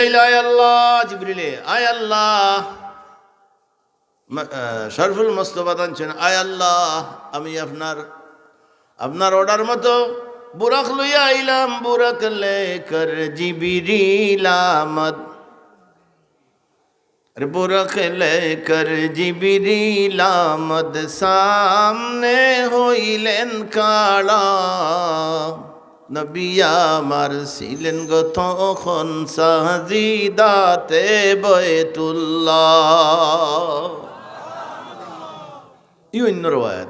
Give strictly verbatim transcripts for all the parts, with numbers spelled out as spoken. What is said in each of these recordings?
আয় আল্লাহ, জিবরিলে, আয় আল্লাহ, মা-, আহ, শরফুল মুস্তফা তানছেন, আয় আল্লাহ, আমি আপনার, আপনার অর্ডার মতো বুরাক লইয়া আইলাম, বুরাক লেকর জিবরিল আমদ। আরে বুরাক লেকর জিবরিল আমদ, সামনে হইলেন খাড়া। নবী আমার ছিলেন গো তখন সাজিদাতে বয়তুল্লাহ। ই অন্য রওয়ায়াত।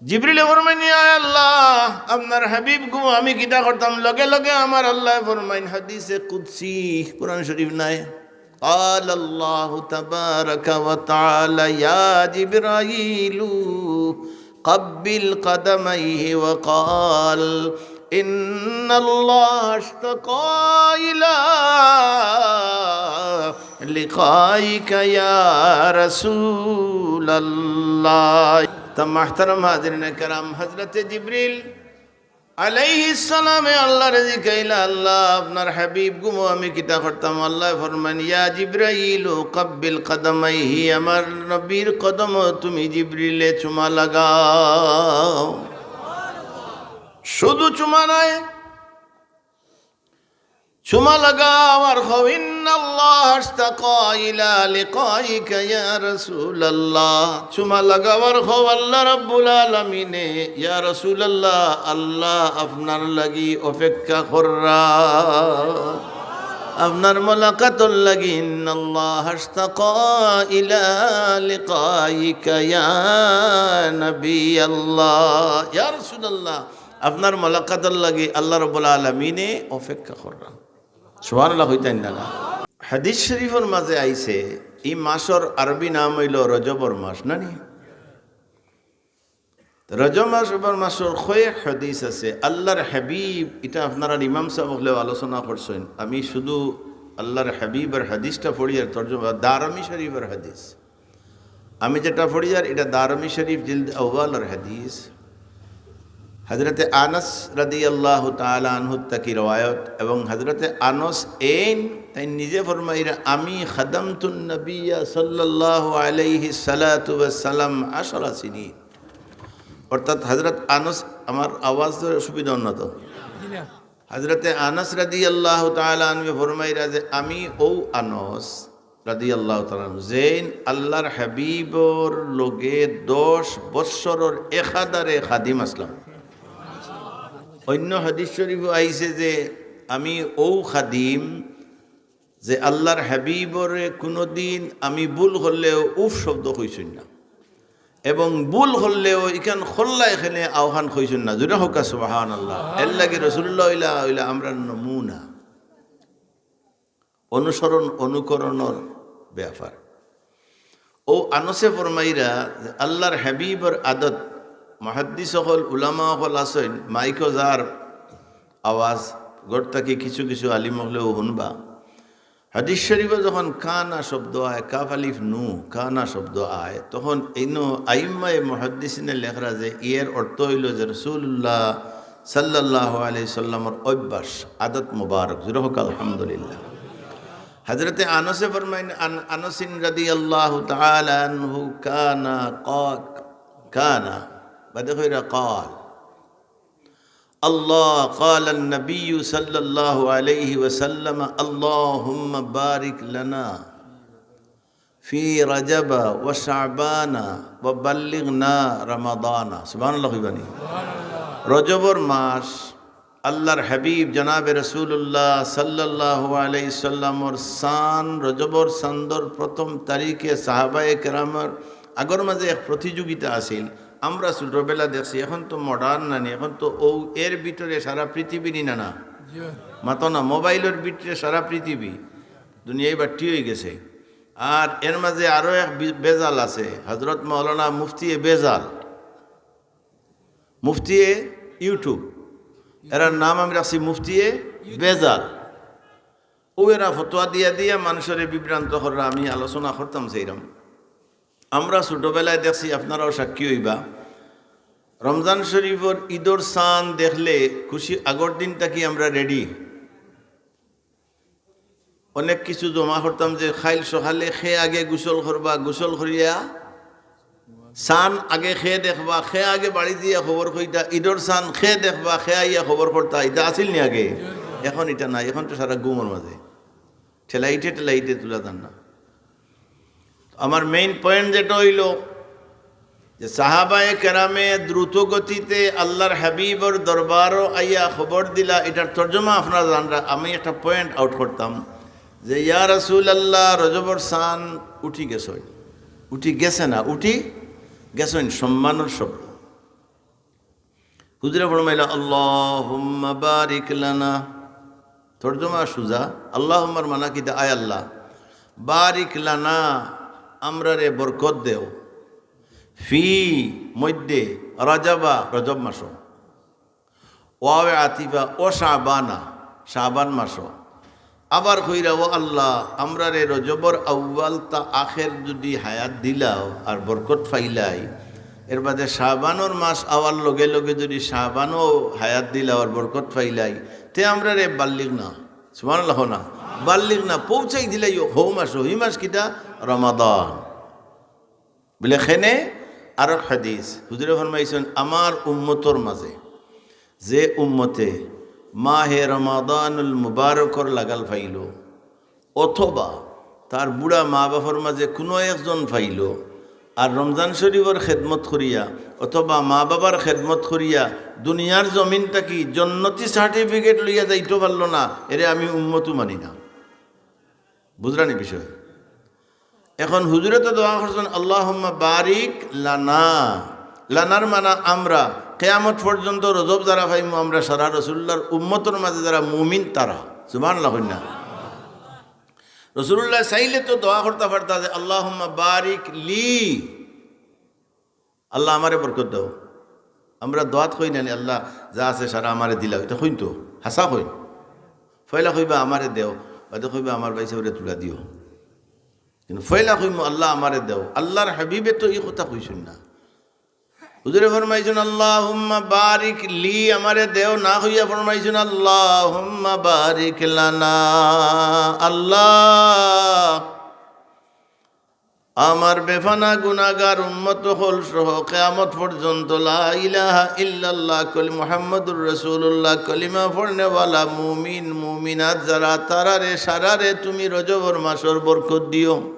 জিবরিলে ফরমাইন, "ইয়া আল্লাহ, আপনার হাবিব গো, আমি কিতা করতাম?" লগে লগে আমার আল্লাহ ফরমাইন, হাদিসে কুদসি, কোরআন শরীফ নায়। قال الله تبارك وتعالى: يا جبرائيل، قبل قدميه وقال: إن الله اشتاق إلى لقائك يا رسول الله। তো মুহতারাম হাজিরিনে কেরাম, হযরতে জিবরিল আলাইহিস সালামে আল্লাহরে জিকাইলা, "আল্লাহ, আপনার হাবিব গুমো আমি কিতা করতাম?" আল্লাহ ফরমান, "ইয়া জিবরাইলু কাব্বিল কাদামাইহি, আমার নবীর কদমো তুমি জিবরিলে চুমা লাগাও।" শুধু চুমা নায়, চুমা লাগাও আর কও, "ইন্নাল্লাহ আশতাকা ইলা লিকাইকা ইয়া রাসূলাল্লাহ।" চুমা লাগাও আর কও, "আল্লাহ রাব্বুল আলামিনে, ইয়া রাসূলাল্লাহ, আল্লাহ আপনার লাগি অপেক্ষা কররা, আপনার মোলাকাতর লাগি। ইন্নাল্লাহ আশতাকা ইলা লিকাইকা ইয়া নবী আল্লাহ, ইয়া রাসূলাল্লাহ, আপনার মোলাকাতর লাগি আল্লাহ রাব্বুল আলামিনে অপেক্ষা কররা।" সুবহানাল্লাহ কইতাইন না না? হাদিস শরীফর মাঝে আইছে, ই মাসর আরবি নাম অইলো রজবর মাস, না নি? রজব মাস, রজবর মাসর কয়েক হাদিস আছে। আল্লাহর হাবিব, ইটা আপনারার ইমাম সাব অকলেও আলোচনা করছইন। আমি শুধু আল্লাহর হাবিবর হাদিসটা পড়িয়ার, তর্জমা, দারমি শরীফর হাদিস। আমি যেটা পড়িয়ার, ইটা দারমি শরীফ জিলদ আউয়ালর হাদিস। হযরতে আনাস রাদিয়াল্লাহু তাআলা আনহু থাকি রওয়ায়াত, এবং হযরতে আনাস এইন তাইন নিজে ফরমাইরা, "আমি খাদামতুন নবিয়্যা সাল্লাল্লাহু আলাইহি সালাতু ওয়াস সালাম আশারা সিনিন।" অর্থাৎ হযরত আনাস, আমার আওয়াজ তো অসুবিধা অর না তো? হযরতে আনাস রাদিয়াল্লাহু তাআলা আনহু ফরমাইরা যে, "আমি অউ আনাস রাদিয়াল্লাহু তাআলা আনহু, যেইন আল্লাহর হাবিবর লগে দশ বৎসরর একাধারে খাদিম আছলাম।" অইন্য হাদিস শরীফো আইছে যে, "আমি অউ খাদিম যে আল্লাহর হাবিবরে কুনুদিন আমি ভুল করলেও উফ শব্দ কইছইন না, এবং ভুল করলেও ইখান করলা এখানে আওখান কইছইন না।" জুরে কউক্কা সুবহানাল্লাহ। এরলাগি রাসূলুল্লাহ অইলা, অইলা আমরার নমুনা। অনুসরণ, অনুকরণর ব্যাপার। অউ আনাসে ফরমাইরা যে আল্লাহর হাবিবর আদত, মুহাদ্দিস অকল, উলামা অকল আছইন, মাইকো যার আওয়াজ, ঘর থাকি কিছু কিছু আলিম অকলেও হুনবা। হাদিস শরীফো যখন কানা শব্দ আয়, কাফ আলিফ নু, কানা শব্দ আয়, তখন এইনো আইম্মায়ে মুহাদ্দিসিনে লেখরা যে এর অর্থ অইলো যে রাসূলুল্লাহ সাল্লাল্লাহু আলাইহি সাল্লামর অভ্যাস, আদত মুবারক। জুরে কউক্কা আলহামদুলিল্লাহ। হযরতে আনাসে ফরমাইন, আন আনাসিন রাদিয়াল্লাহু তাআলা আনহু কানা কা-, কানা, বাদে কইরা কাল। আল্লাহ, কালান নবিয়্যু সাল্লাল্লাহু আলাইহি ওয়াসাল্লাম, "আল্লাহুম্মা বারিক লানা ফি রাজাবা ওয়া শাবানা ওয়া বাল্লিগনা রামাদানা।" সুবহানাল্লাহ কইবানি? রজবর মাস, আল্লাহর হাবিব জনাবে রাসূলুল্লাহ সাল্লাল্লাহু আলাইহি সাল্লামর চান, রজবর চান্দর প্রথম তারিখে সাহাবায়ে কেরামর আগর মাঝে এক প্রতিযোগিতা আছিল। আমরা ছোটবেলা দেখছি, এখন তো modern নানি, এখন তো অউ এর ভিতরে সারা পৃথিবী নি না না। জি। মাতো না, মোবাইলর ভিতরে সারা পৃথিবী, দুনিয়াই বাট্টি অইগেছে। আর এর মাঝে আরো এক বি-, বেজাল আছে, হযরত মাওলানা মুফতিয়ে বেজাল, মুফতিয়ে YouTube। এরার নাম আমি রাখছি মুফতিয়ে বেজাল। অউ এরা ফতোয়া দিয়া দিয়া মানষরে বিভ্রান্ত কররা, আমি আলোচনা করতাম চাইরাম। আমরা ছোটবেলায় দেখছি, আপনারাও সাক্ষী অইবা, রমজান শরীফর ঈদর চান দেখলে খুশি, আগর দিন থাকি আমরা ready। অনেক কিছু জমা করতাম যে কাইল সকালে কে আগে গোসল করবা, গোসল করিয়া চান আগে কে দেখবা, কে আগে বাড়িত যাইয়া খবর কইতা, ইদর চান কে দেখবা, কে আইয়া খবর করতা, ইতা আছিল নি আগে? এখন ইতা নাই, এখন তো সারা ঘুমর মাঝে, ঠেলাইতে ঠেলাইতে তুলা যার না। আমার main point যেটা অইলো যে সাহাবায়ে কেরামে দ্রুত গতিতে আল্লাহর হাবিবর দরবারো আইয়া খবর দিলা, ইটার তর্জমা আপনারা জানরা। আমি একটা point out করতাম যে, "ইয়া রাসূলুল্লাহ, রজবর চান উঠি গেছইন।" উঠি গেছে না, উঠি গেছইন, সম্মানর শব্দ। হুজুরে ফরমাইলা, "আল্লাহুম্মা বারিক লানা।" তর্জমা সুজা, আল্লাহুম্মার মানা কিতা? আয় আল্লাহ, বারিক লানা, আমরারে বরকত দেও। ফি, মধ্যে, রাজাবা, রজব মাসো। ওয়াও আতিফা, ও শাবানা, শাবান মাসো। আবার কইরা, "ও আল্লাহ, আমরারে রজবর আউয়াল তা আখের যদি হায়াত দিলাও আর বরকত পাইলাই, এর বাদে শাবানর মাস আওয়ার লগে লগে যদি শাবানও হায়াত দিলাও আর বরকত পাইলাই, তে আমরারে বাল্লিগ না।" সুবহানাল্লাহ না? বাল্লিগ না, পৌঁছাই দিলাই হউ মাসো। হি মাস কিতা? রমাদান। বলে, খেনে আরক হাদিস, হুজুরে ফরমাইছইন, আমার উম্মতর মাঝে যে উম্মতে মাহে রমাদানুল মুবারকর লাগাল পাইলো, অথবা তার বুড়া মা বাবার মাঝে কুনু একজন পাইলো, আর রমজান শরীফর খেদমত করিয়া অথবা মা বাবার খেদমত করিয়া দুনিয়ার জমিন থাকি জন্নতি certificate লইয়া যাইতো পারলো না, এরে আমি উম্মতও মানি না। বুঝরানি বিষয়? এখন হুজুরে তো দোয়া করছইন, "আল্লাহুম্মা বারিক লানা।" লানার মানা আমরা, কিয়ামত পর্যন্ত রজব যারা পাইমু আমরা, সারা রসুলুল্লাহর উম্মতর মাঝে যারা মুমিন তারা। সুবহানাল্লাহ কইন না? রসুলুল্লাহ চাইলে তো দোয়া করতা পারতা যে, "আল্লাহুম্মা বারিক লি।" আল্লাহ, আমারে বরকত দেও। আমরা দোয়াত কই না নি, "আল্লাহ, যা আছে সারা আমারে দিলাও।" ইতা কইন তো, হাছা কইন। পয়লা কইবা, "আমারে দেও", বাদে কইবা, "আমার ভাই সাবরে তুলা দিও।" কিন্তু পয়লা কইমু, "আল্লাহ, আমারে দেও।" আল্লাহর হাবিবে তো ই কথা কইছইন না। হুজুরে ফরমাইছইন, "আল্লাহুম্মা বারিক লি", আমারে দেও, না কইয়া ফরমাইছইন, "আল্লাহুম্মা বারিক লানা।" আল্লাহ, আমার বেফানা গুনাগার উম্মত অকল সহ কিয়ামত পর্যন্ত লা ইলাহা ইল্লাল্লাহ কলি-, মুহাম্মাদুর রাসূলুল্লাহ কলিমা পড়নেওয়ালা মুমিন, মুমিনাত যারা, তারারে সারারে তুমি রজবর মাসর বরকত দিও।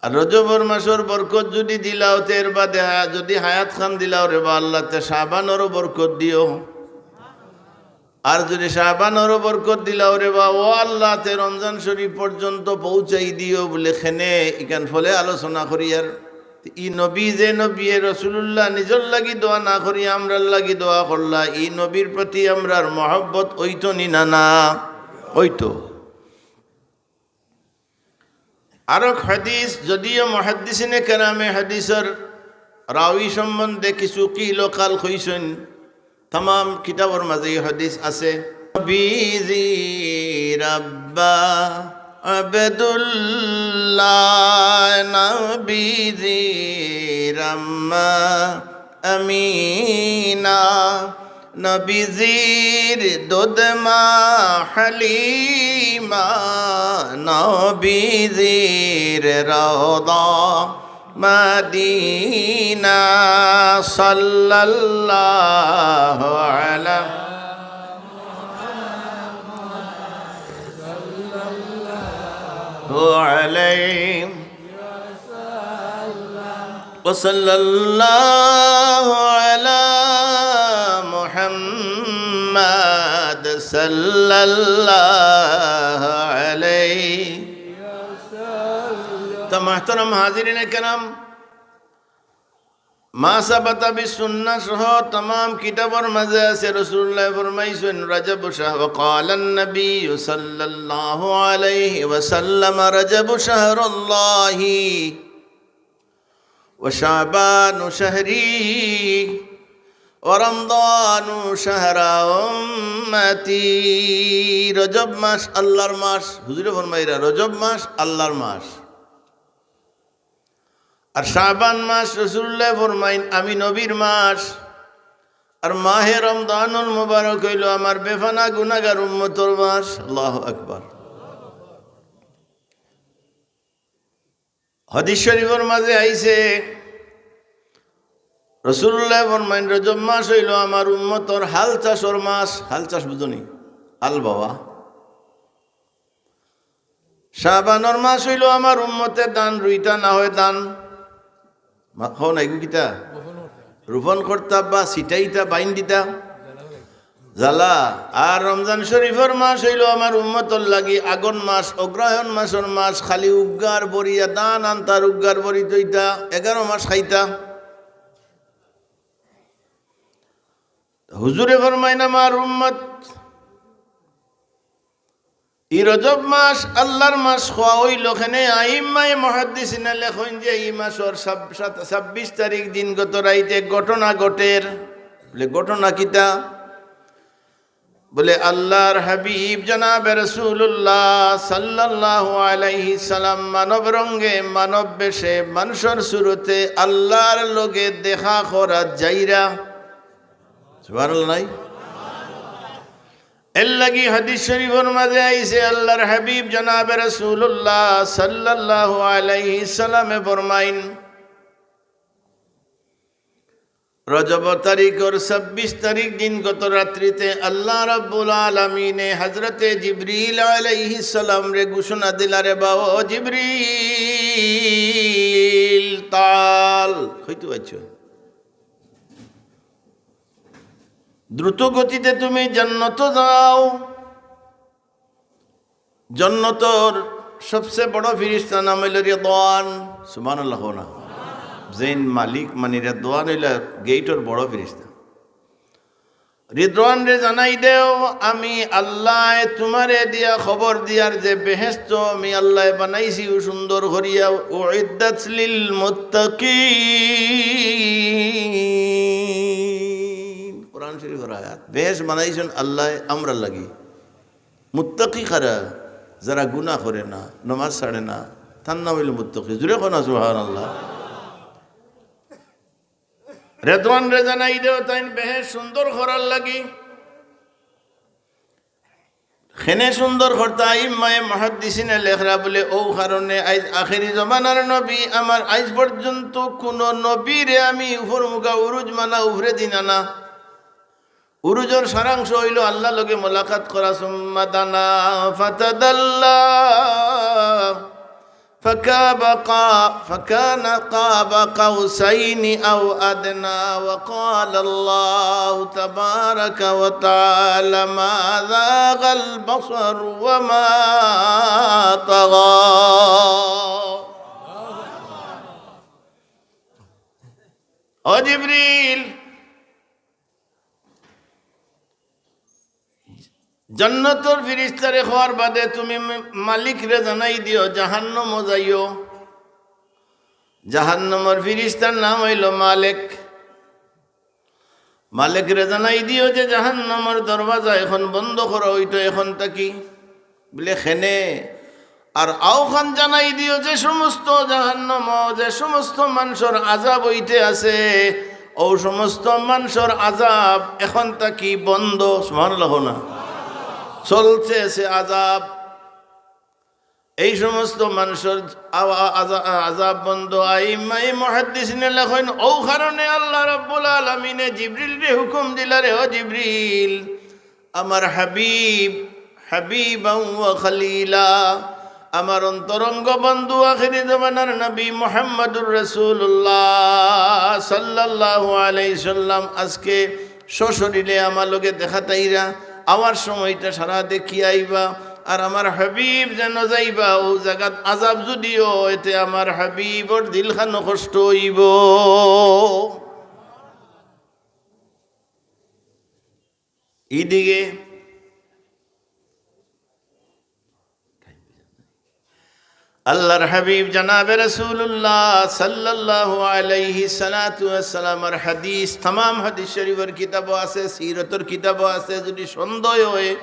আর রজবর মাসর বরকত যুদি দিলাও, তে এর বাদে হা-, যুদি হায়াত খান দিলাও রে বা আল্লাহ, তে শাবানরও বরকত দিও। আর যুদি শাবানরও বরকত দিলাও রে বা, ও আল্লাহ, তে রমজান শরীফ পর্যন্ত পৌঁছাই দিও বলে খেনে ইখান ফলে আলোচনা করি। আর ই নবী যে নবী, এ রসুলুল্লাহ নিজর লাগি দোয়া না করি, আমরার লাগি দোয়া করলা, ই নবীর প্রতি আমরার মহব্বত অইতো নি না, না অইতো? আরক হাদিস, যদিও মুহাদ্দিসিনে কেরামে হাদিসর রাওয়ি সম্বন্ধে কিছু কিল কাল কইছইন, তামাম কিতাবর মাঝে ই হাদিস আছে। নবীজির আব্বা আব্দুল্লাহ, নবীজির আম্মা আমিনা, নবীজির দুধ মা হালিমা, নবীজির রওদা মদিনা, সাল্লাল্লাহু আলা আলাইহি وصلى الله على محمد صلى الله عليه। তো মুহতারাম হাজিরিনে কেরাম, মা সাবাতা বিস সুন্নাহ সহ তামাম কিতাবর মাঝে আছে, রাসূলুল্লাহ ফরমাইছইন, রজব শাহর, وقال النبي صلى الله عليه وسلم، رجب شهر الله وشعبان شهري ورمضان شهر أمتي। রজব মাস আল্লাহর মাস, হুজুরে ফরমাইরা, রজব মাস আল্লাহর মাস। আর শাবান মাস রাসূলুল্লাহ ফরমাইন, আমি নবীর মাস। আর মাহে রমজানুল মুবারক অইলো আমার বেফানা গুনাগার উম্মতর মাস। আল্লাহু আকবার। হাদিস শরীফর মাঝে আইছে, রাসূলুল্লাহ ফরমাইন, "রজব মাস অইলো আমার উম্মতর হাল চাষর মাস।" হাল চাষ বুঝনি? হাল বাওয়া। শাবানর মাস অইলো আমার উম্মতে ধান রুইতা, না হয় ধান মা-, কও না, এগু কিতা? রোপণ করতা বা ছিটাইতা, বাইন দিতা। জ্বালা। আর রমজান শরীফর মাস অইলো আমার উম্মতর লাগি আগুন মাস, অগ্রহায়ণ মাসর মাস, খালি উগার ভরিয়া ধান আনতা আর উগার ভরি থইতা, এগারো মাস খাইতা। হুজুরে ফরমাইন, আমার উম্মত, ই রজব মাস আল্লাহর মাস কওয়া অইলো কেনে? আইম্মায়ে মুহাদ্দিসিনে লেখইন যে ই মাসর ছাব-, সাত-, ছাব্বিশ তারিখ দিন গত রাইত এক ঘটনা ঘটের। বলে, ঘটনা কিতা? বলে, আল্লাহর হাবিব জনাবে রাসূলুল্লাহ সাল্লাল্লাহু আলাইহি সাল্লাম মানব রঙ্গে, মানব বেশে, মানষর সুরতে আল্লাহর লগে দেখা করা যাইরা। সুবহানাল্লাহ নাই? এর লাগি হাদিস শরীফর মাঝে আইছে, আল্লাহর হাবিব জনাবে রাসূলুল্লাহ সাল্লাল্লাহু আলাইহি সাল্লামে ফরমাইন, রজব তারিখর ছাব্বিশ তারিখ দিন গত রাত্রিতে আল্লাহ রাব্বুল আলামিনে হযরতে জিবরিল আলাইহিস সালামরে ঘোষণা দিলা, "রে বা ও জিবরিল, তাল।" কইতে পারছো? দ্রুত গতিতে তুমি জান্নাতো যাও। জান্নাতর সবচেয়ে বড় ফিরিস্তা নাম অইলো রিদওয়ান। সুবহানাল্লাহ কও না। যেইন মালিক মানি রিদওয়ান অইলো গেইটর বড় ফিরিস্তা। রিদওয়ানরে জানাই দেও, আমি আল্লায় তুমারে দিয়া খবর দিয়ার যে বেহেস্ত আমি আল্লায় বানাইছি ও সুন্দর করিয়া, উইদ্দাত লিল মুত্তাকিন। কোরআন শরীফর আয়াত। বেহেস্ত বানাইছইন আল্লায় আমরার লাগি। মুত্তাকি কারা? যারা গুনা করে না, নমাজ ছাড়ে না, তার নাম অইলো মুত্তাকি। জুরে কও না সুবহানাল্লাহ। রিদওয়ানরে জানাই দেও, তাইন বেহেস্ত সুন্দর করার লাগি। কেনে সুন্দর করতা? ইমামে মুহাদ্দিসিনে লেখরা বলে, অউ কারণে আইজ আখেরি জমানার নবী, আমার আইজ পর্যন্ত কুনু নবীরে আমি উপর মুখা উরুজ মানা উপরে দিনা না। উরুজর সারাংশ অইলো আল্লাহর লগে মোলাকাত করা, সুম্মা দানা ফাতাদাল্লা ফাকাবা কা-, ফাকানা কাবা কাউসাইনি আও আদনা, ওয়া ক্বালা আল্লাহু তাবারাকা ওয়া তাআলা, মা যাগাল বাসারু ওয়া মা তাগা। ও জিবরিল, জান্নাতর ফিরিস্তারে কওয়ার বাদে তুমি ম-, মালিকরে জানাই দিও, জাহান্নামো যাইও। জাহান্নামর ফিরিস্তার নাম অইলো মালেক। মালেকরে জানাই দিও যে জাহান্নামর দরওয়াজা এখন বন্ধ করা অইতো এখন থাকি। বলে, কেনে? আর অউখান জানাই দিও যে সমস্ত জাহান্নাম, যে সমস্ত মানষর আযাব অইতে আছে, অউ সমস্ত মানষর আযাব এখন থাকি বন্ধ। সুবহানাল্লাহ কও না। চলতে আছে আযাব। এই সমস্ত মানষর আ-, আ-, আযা-, আযাব বন্ধ। আইম্মায়ে মুহাদ্দিসিনে লেখইন, অউ কারণে আল্লাহ রাব্বুল আলামিনে জিবরিলরে হুকুম দিলা, রে ও জিবরিল, আমার হাবিব, হাবিবাও ওয়া খালিলা, আমার অন্তরঙ্গ বন্ধু, আখেরি জমানার নবী মুহাম্মাদুর রাসূলুল্লাহ সাল্লাল্লাহু আলাইহি সাল্লাম আজকে সশরীরে আমার লগে দেখা তাইরা, আওয়ার সময়টা সারা দেখি আইবা, আর আমার হাবিব যেন যাইবা, অউ জাগাত আযাব যুদি অয়, এতে আমার হাবিবর দিলখানো কষ্ট অইবো। ইদিকে আল্লাহর হাবিব জনাবে রাসূলুল্লাহ সাল্লাল্লাহু আলাইহি সালাতু ওয়াসসালামর হাদিস, তামাম হাদিস শরীফর কিতাবো আছে, সিরতর কিতাবো আছে। যুদি সন্দেহ অয়,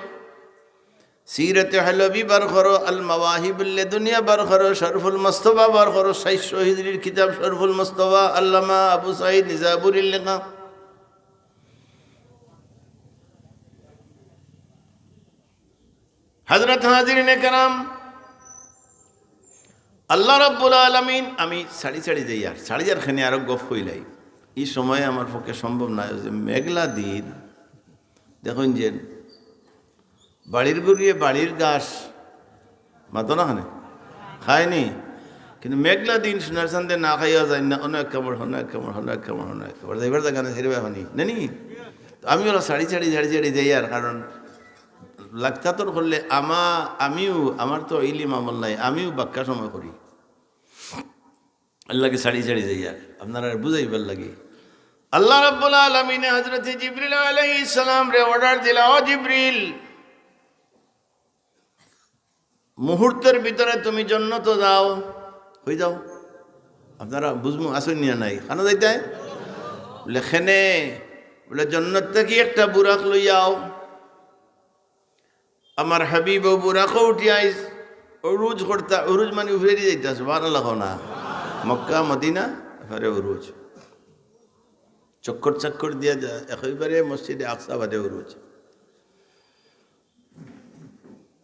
সিরতে হালাবি বার করো, আল মাওয়াহিবুল লাদুনিয়া বার করো, শরফুল মুস্তফা বার করো, সাতশো হিজরির কিতাব শরফুল মুস্তফা, আল্লামা আবু সাঈদ নিজাবুরীর লেখা। হযরত হাজিরিনে কেরাম, আল্লাহ রাব্বুল আলামিন, আমি সারি সারি যাইয়ার, সারি যাইয়ার খেনে আরো গফ কইলাই। ই সময়ে আমার পক্ষে সম্ভব নায়। ওই যে মেঘলা দিন, দেখইন যে বাড়ির গরুয়ে বাড়ির ঘাস, মাতো না খানে? খায়নি? কিন্তু মেঘলা দিন সোনার চান্দে না খাইয়া যায় না, অনেক কামড়, অনেক কামড়, অনেক কামড়, অনেক কামড়। যাইবার জাগা নাই, ছেড়ে বেহানি, নেনি? তো আমি ওরা সারি সারি, সারি সারি যাইয়ার, কারণ লাক্তাতর করলে আমা-, আমিও, আমার তো ইলিম আমল নাই, আমিও বাক্কা সময় করি। এর লাগি সারি সারি যাইয়ার, আপনারারে বুঝাইবার লাগি। আল্লাহ রাব্বুল আলামিনে হযরতে জিবরিল আলাইহিস সালামরে order দিলা, "ও জিবরিল, মুহূর্তের ভিতরে তুমি জন্নতো যাও।" কই যাও? আপনারা বুঝমু আছইন না নাই? কানো যাইতায়? বলে, "খেনে?" বলে, "জন্নত থাকি একটা বুরাক লইয়া আও।" আমার হাবিব ও বুরাকো উঠি আইস, উরুজ করতা, উরুজ মানে উপরেদি যাইতা, সুবহানাল্লাহ কও না। মক্কা, মদিনা, এবারে উরুজ। চক্কর চক্কর দিয়া যা, একেবারে মসজিদে আকসা বাদে উরুজ।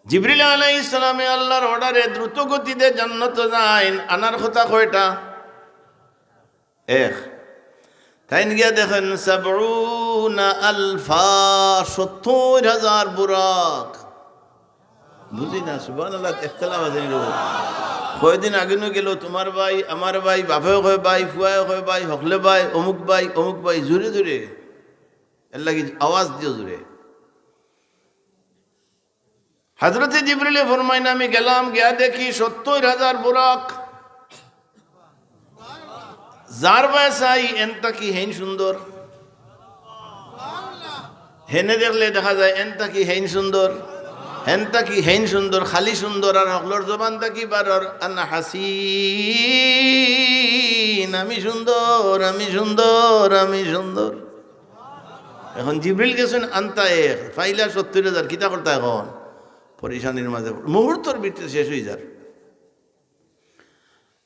জিবরিল আলাইহিস সালামে আল্লাহর order-এ দ্রুত গতিতে জন্নত যাইন, আনার কথা কয়টা? এক। তাইন গিয়া দেখইন, সাবউনা আলফা, সত্তইর হাজার বুরাক। বুঝি না, সুবহানাল্লাহ, ইখতিলাফ আছে নি? কয়দিন আগে নু গেল, তোমার ভাই, আমার ভাই, বাপেও কয় ভাই, ফুয়ায়ও কয় ভাই, হকলে ভাই, অমুক ভাই, অমুক ভাই, জুরে জুরে। এর লাগি আওয়াজ দিও জুরে। হযরতে জিবরিলে ফরমাইন, আমি গেলাম, গিয়া দেখি সত্তইর হাজার বুরাক। যার বায় চাই, এন থাকি হেইন সুন্দর। হেনে দেখলে দেখা যায়, এন থাকি হেইন সুন্দর, হেন থাকি হেইন সুন্দর, খালি সুন্দর, আর হকলর জবান থাকি বারর, "আনা হাসিন, আমি সুন্দর, আমি সুন্দর, আমি সুন্দর।" এখন জিবরিল গেছইন আনতা এক, পাইলা সত্তইর হাজার, কিতা করতা এখন? পরেশানির মাঝে, মুহূর্তর ভিতরে শেষ অই যার।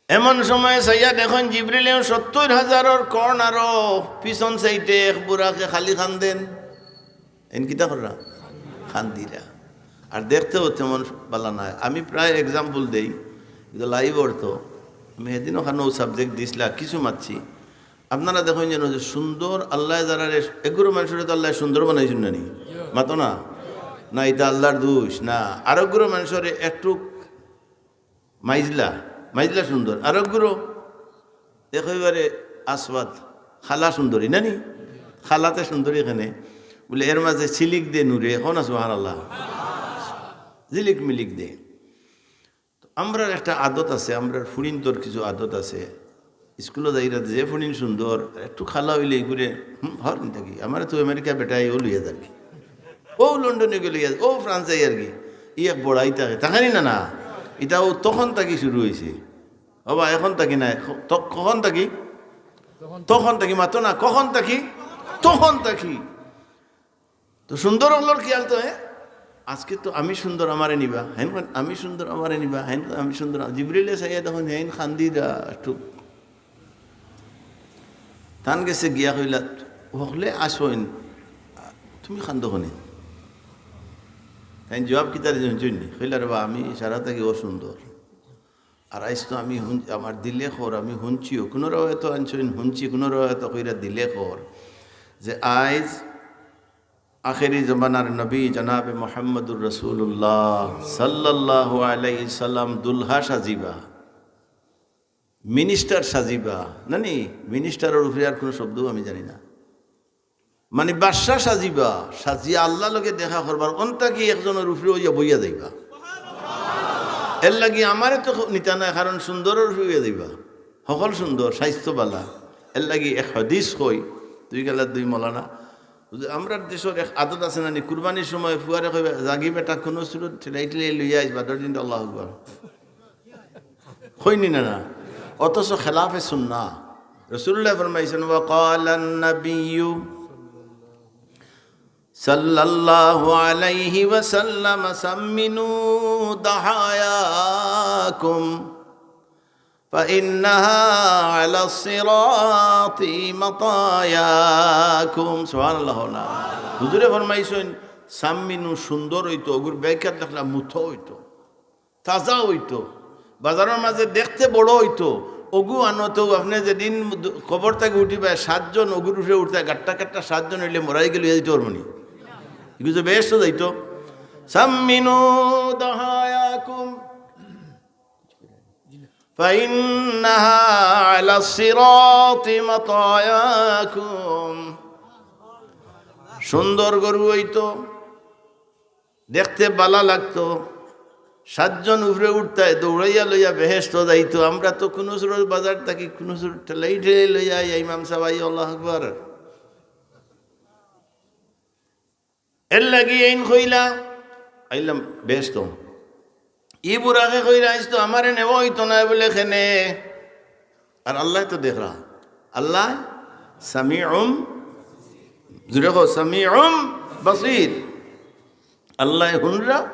এমন সময় চাইয়া দেখইন জিবরিলেও সত্তইর হাজারর কর্নারো পিছন সাইডে এক বুরাকে খালি কান্দেন। এন কিতা কররা? কান্দিরা। আর দেখতেও তেমন বালা নায়। আমি প্রায় example দেই, কিন্তু live অর তো। আমি হেদিন ওখানো subject দিছলা, কিছু মাতছি। আপনারা দেখইন যেন যে সুন্দর আল্লায় যারারে, এগুলো মানুষরে তো আল্লায় সুন্দর বানাইছইন না নি? মাতো না? না, ইটা আল্লার দোষ না। আরোগুলো মানুষরে একটু মাইজলা, মাইজলা সুন্দর। আরোগুলো একেবারে আসওয়াদ, কালা সুন্দরী, না নি? কালাতে সুন্দরী এখানে। বলে, "এর মাঝে ঝিলিক দে নূরে", কও না সুবহানাল্লাহ। ঝিলিক মিলিক দে। তো আমরার একটা আদত আছে, আমরার ফুড়িন্তর কিছু আদত আছে। স্কুলো যাইরা যে ফুড়িন সুন্দর, একটু কালা অইলে ইগুরে, "হুম, হর নিতে কি? আমারে তো আমেরিকা বেটায় ও লইয়া যার কি। ও লন্ডনে গেলে গিয়া, ও ফ্রান্সে যার কি।" ই এক বড়াই থাকে, থাকে নি না, না? ইটা ও তখন থাকি শুরু অইছে। ও বা, এখন থাকি না, ক-, ত-, কখন থাকি? তখন থাকি, মাতো না, কখন থাকি? তখন থাকি। তো সুন্দর অকলর খেয়াল তো, হ্যাঁ? আজকে তো আমি সুন্দর, আমারে নিবা, হেন কইন, আমি সুন্দর, আমারে নিবা, হেন কইন, আমি সুন্দর। জিবরিলে চাইয়া দেখইন, হেন কান্দিরা একটু। তান গেছে গিয়া কইলা, "হকলে আছইন, তুমি কান্দো কেনে?" তাইন জবাব কিতা দিছইন হুনছইন নি? কইলা, "রে বা, আমি সারা থাকি অসুন্দর। আর আইজ তো আমি হুন-, আমার দিলে খর, আমি হুনছিও।" কুনু রেওয়ায়েতো আনছইন হুনছি, কুনু রেওয়ায়েতো কইরা দিলে খর। যে আইজ আখেরি জমানার নবী জনাবে মুহাম্মদুর রাসূলুল্লাহ সাল্লাল্লাহু আলাইহি সাল্লাম দুলহা সাজিবা, মিনিস্টার সাজিবা, না নি? মিনিস্টারর উপরে আর কুনু শব্দও আমি জানি না। মানে বাদশা সাজিবা, সাজিয়া আল্লার লগে দেখা করবার, অন থাকি একজনর উপরে অইয়া বইয়া যাইবা। এর লাগি আমারে তো নিতা নায়, কারণ সুন্দরর উপরে অইয়া যাইবা, হকল সুন্দর, স্বাস্থ্য বালা। এর লাগি এক হাদিস কই, দুই গেলা দুই মৌলানা। বুঝলে, আমরার দেশর এক আদত আছে না নি, কুরবানির সময় ফুয়ারে কইবা, "জাগি বেটা, কুনু সুরত ঠেলাই ঠেলাই লইয়া আইস, বাদর দিন তো আল্লাহু আকবার।" কইনি না, না? অথচ খেলাফে সুন্নাহ। রাসূলুল্লাহ ফরমাইছইন, "ওয়া ক্বালান নাবিয়্যু সাল্লাল্লাহু আলাইহি ওয়াসাল্লাম, সাম্মিনু দাহায়াকুম, ফাইন্নাহা আলাস সিরাতি মাতায়াকুম।" সুবহানাল্লাহ না? হুজুরে ফরমাইছইন, সামিনু সুন্দর অইতো, অগুর বেকার দেখলা মুথা অইতো, তাজা অইতো, বাজারর মাঝে দেখতে বড় অইতো। অগু আনো তো আপনে যেদিন কবর থাকি উঠিবা, সাতজন অগুর উপরে উঠতা, গাট্টা গাট্টা সাতজন অইলে মরাই গেলে যাইতো পারবো নি? এগু তো বেহেস্তো যাইতো। সামিনু দাহায়াকুম ফাইন্নাহা আলা সিরাতি মাতায়াকুম। সুন্দর গরু অইতো, দেখতে বালা লাগতো, সাতজন উপরে উঠতায়, দৌড়াইয়া লইয়া বেহেস্তো যাইতো। আমরা তো কুনু সুরত বাজার থাকি কুনু সুরত ঠেলাই ঠেলাই লইয়া আইয়া, ইমাম সাব আইয়া, আল্লাহু আকবার। এর লাগি এইন কইলা, আইলাম বেহেস্তো। ই বুরাকে কইরা আইস তো আমারে নেওয়া অইতো নায় বুলে কেনে। আর আল্লায় তো দেখরা। আল্লায় সামিউম, জুরে কও, সামিউম বাসির। আল্লায় হুনরা,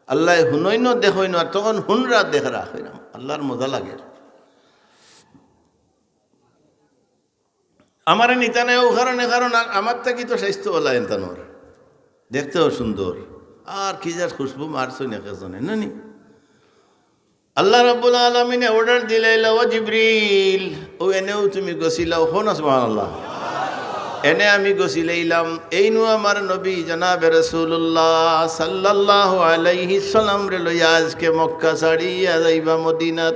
আল্লায় হুনইনও দেখইনও, আর তখন হুনরা দেখরা কইরাম। আল্লার মজা লাগের। আমারে নিতা নায় অউ কারণে, কারণ আ-, আমার থাকি তো স্বাস্থ্য বালা এনতানোর, দেখতেও সুন্দর, আর কি যার খুশবু মারছইন এক একজনে, না নি? আল্লাহ রাব্বুল আলামিনে order দিলাইলা, "ও জিবরিল, অউ এনেউ তুমি গছিলাও।" কও না সুবহানাল্লাহ। এনে আমি গছিলাইলাম, এইনু আমার নবী জনাবে রাসূলুল্লাহ সাল্লাল্লাহু আলাইহি সাল্লামরে লইয়া আজকে মক্কা ছাড়িয়া যাইবা মদিনাত।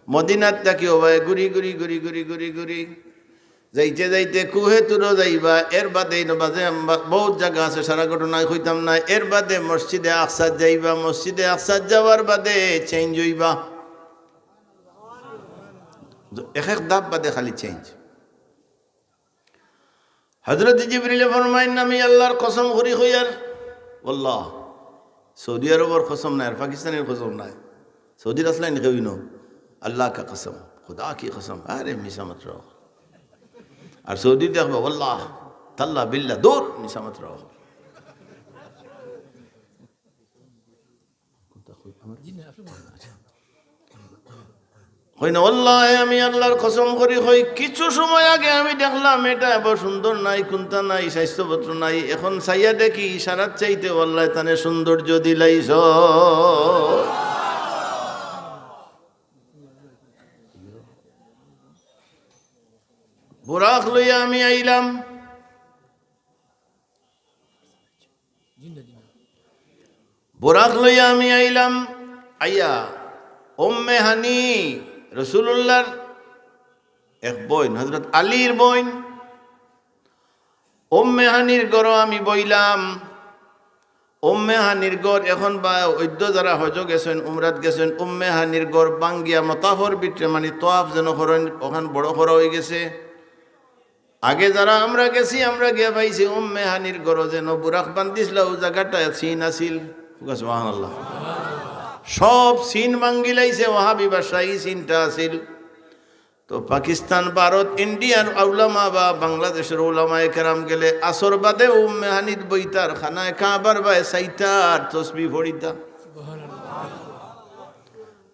মদিনাত থাকি অবায় ঘুরি ঘুরি ঘুরি ঘুরি ঘুরি ঘুরি যাইতে যাইতে কুহে তুরো যাইবা, এর বাদে ইনো বাজে আম-, বহুত জাগা আছে, সারা ঘটনায় কইতাম না। এর বাদে মসজিদে আকসাত যাইবা, মসজিদে আকসাত যাওয়ার বাদে change অইবা, এক এক ধাপ বাদে খালি change। হযরত জিবরিলে ফরমাইন, "আমি আল্লার কসম করি কইয়ার, ওয়াল্লাহ, সৌদি আরবর কসম নায়, আর পাকিস্তানির কসম নায়, সৌদির আছলা নি কেউ ইনো, আল্লাহ কা কসম, খুদা কি কসম, আরে মিছা মাতরা।" আর সৌদি দেখবা, "ওয়াল্লাহ, তাল্লাহ, বিল্লাহ, দূর, মিছা মাতরা।" কই না, "ওয়াল্লাহি, আমি আল্লার কসম করি কই, কিছু সময় আগে আমি দেখলাম এটা এবার সুন্দর নাই, কুন্তা নাই, স্বাস্থ্যপত্র নাই, এখন চাইয়া দেখি, ইশারাত চাইতে ওয়াল্লাহি তানে সৌন্দর্য দিলাইছ।" বুরাক লইয়া আমি আইলাম, বুরাক লইয়া আমি আইলাম, আইয়া উম্মে হানি, রাসূলুল্লাহর এক বইন, হযরত আলীর বইন, উম্মে হানির ঘরো আমি বইলাম। উম্মে হানির ঘর এখন বা অইদ্য যারা হজো গেছইন, উমরাত গেছইন, উম্মে হানির ঘর ভাঙ্গিয়া মতাফর ভিতরে, মানে, তওয়াফ যেন করইন, অখান বড় করা অইগেছে। আগে যারা আমরা গেছি, আমরা গিয়া পাইছি উম্মে হানির ঘরো যেন বুরাক বান্ধিছলা, অউ জাগাটা চিন আছিল। সুবহানাল্লাহ। সব চিন ভাঙ্গিলাইছে, ওয়াহাবি বাদশাহী চিনটা আছিল। তো পাকিস্তান, ভারত, ইন্ডিয়ার উলামা বা বাংলাদেশর উলামায়ে কেরাম গেলে আসর বাদে উম্মে হানিত বইতা আর খানায়ে কাবার বায় চাইতা আর তসবিহ পড়িতা।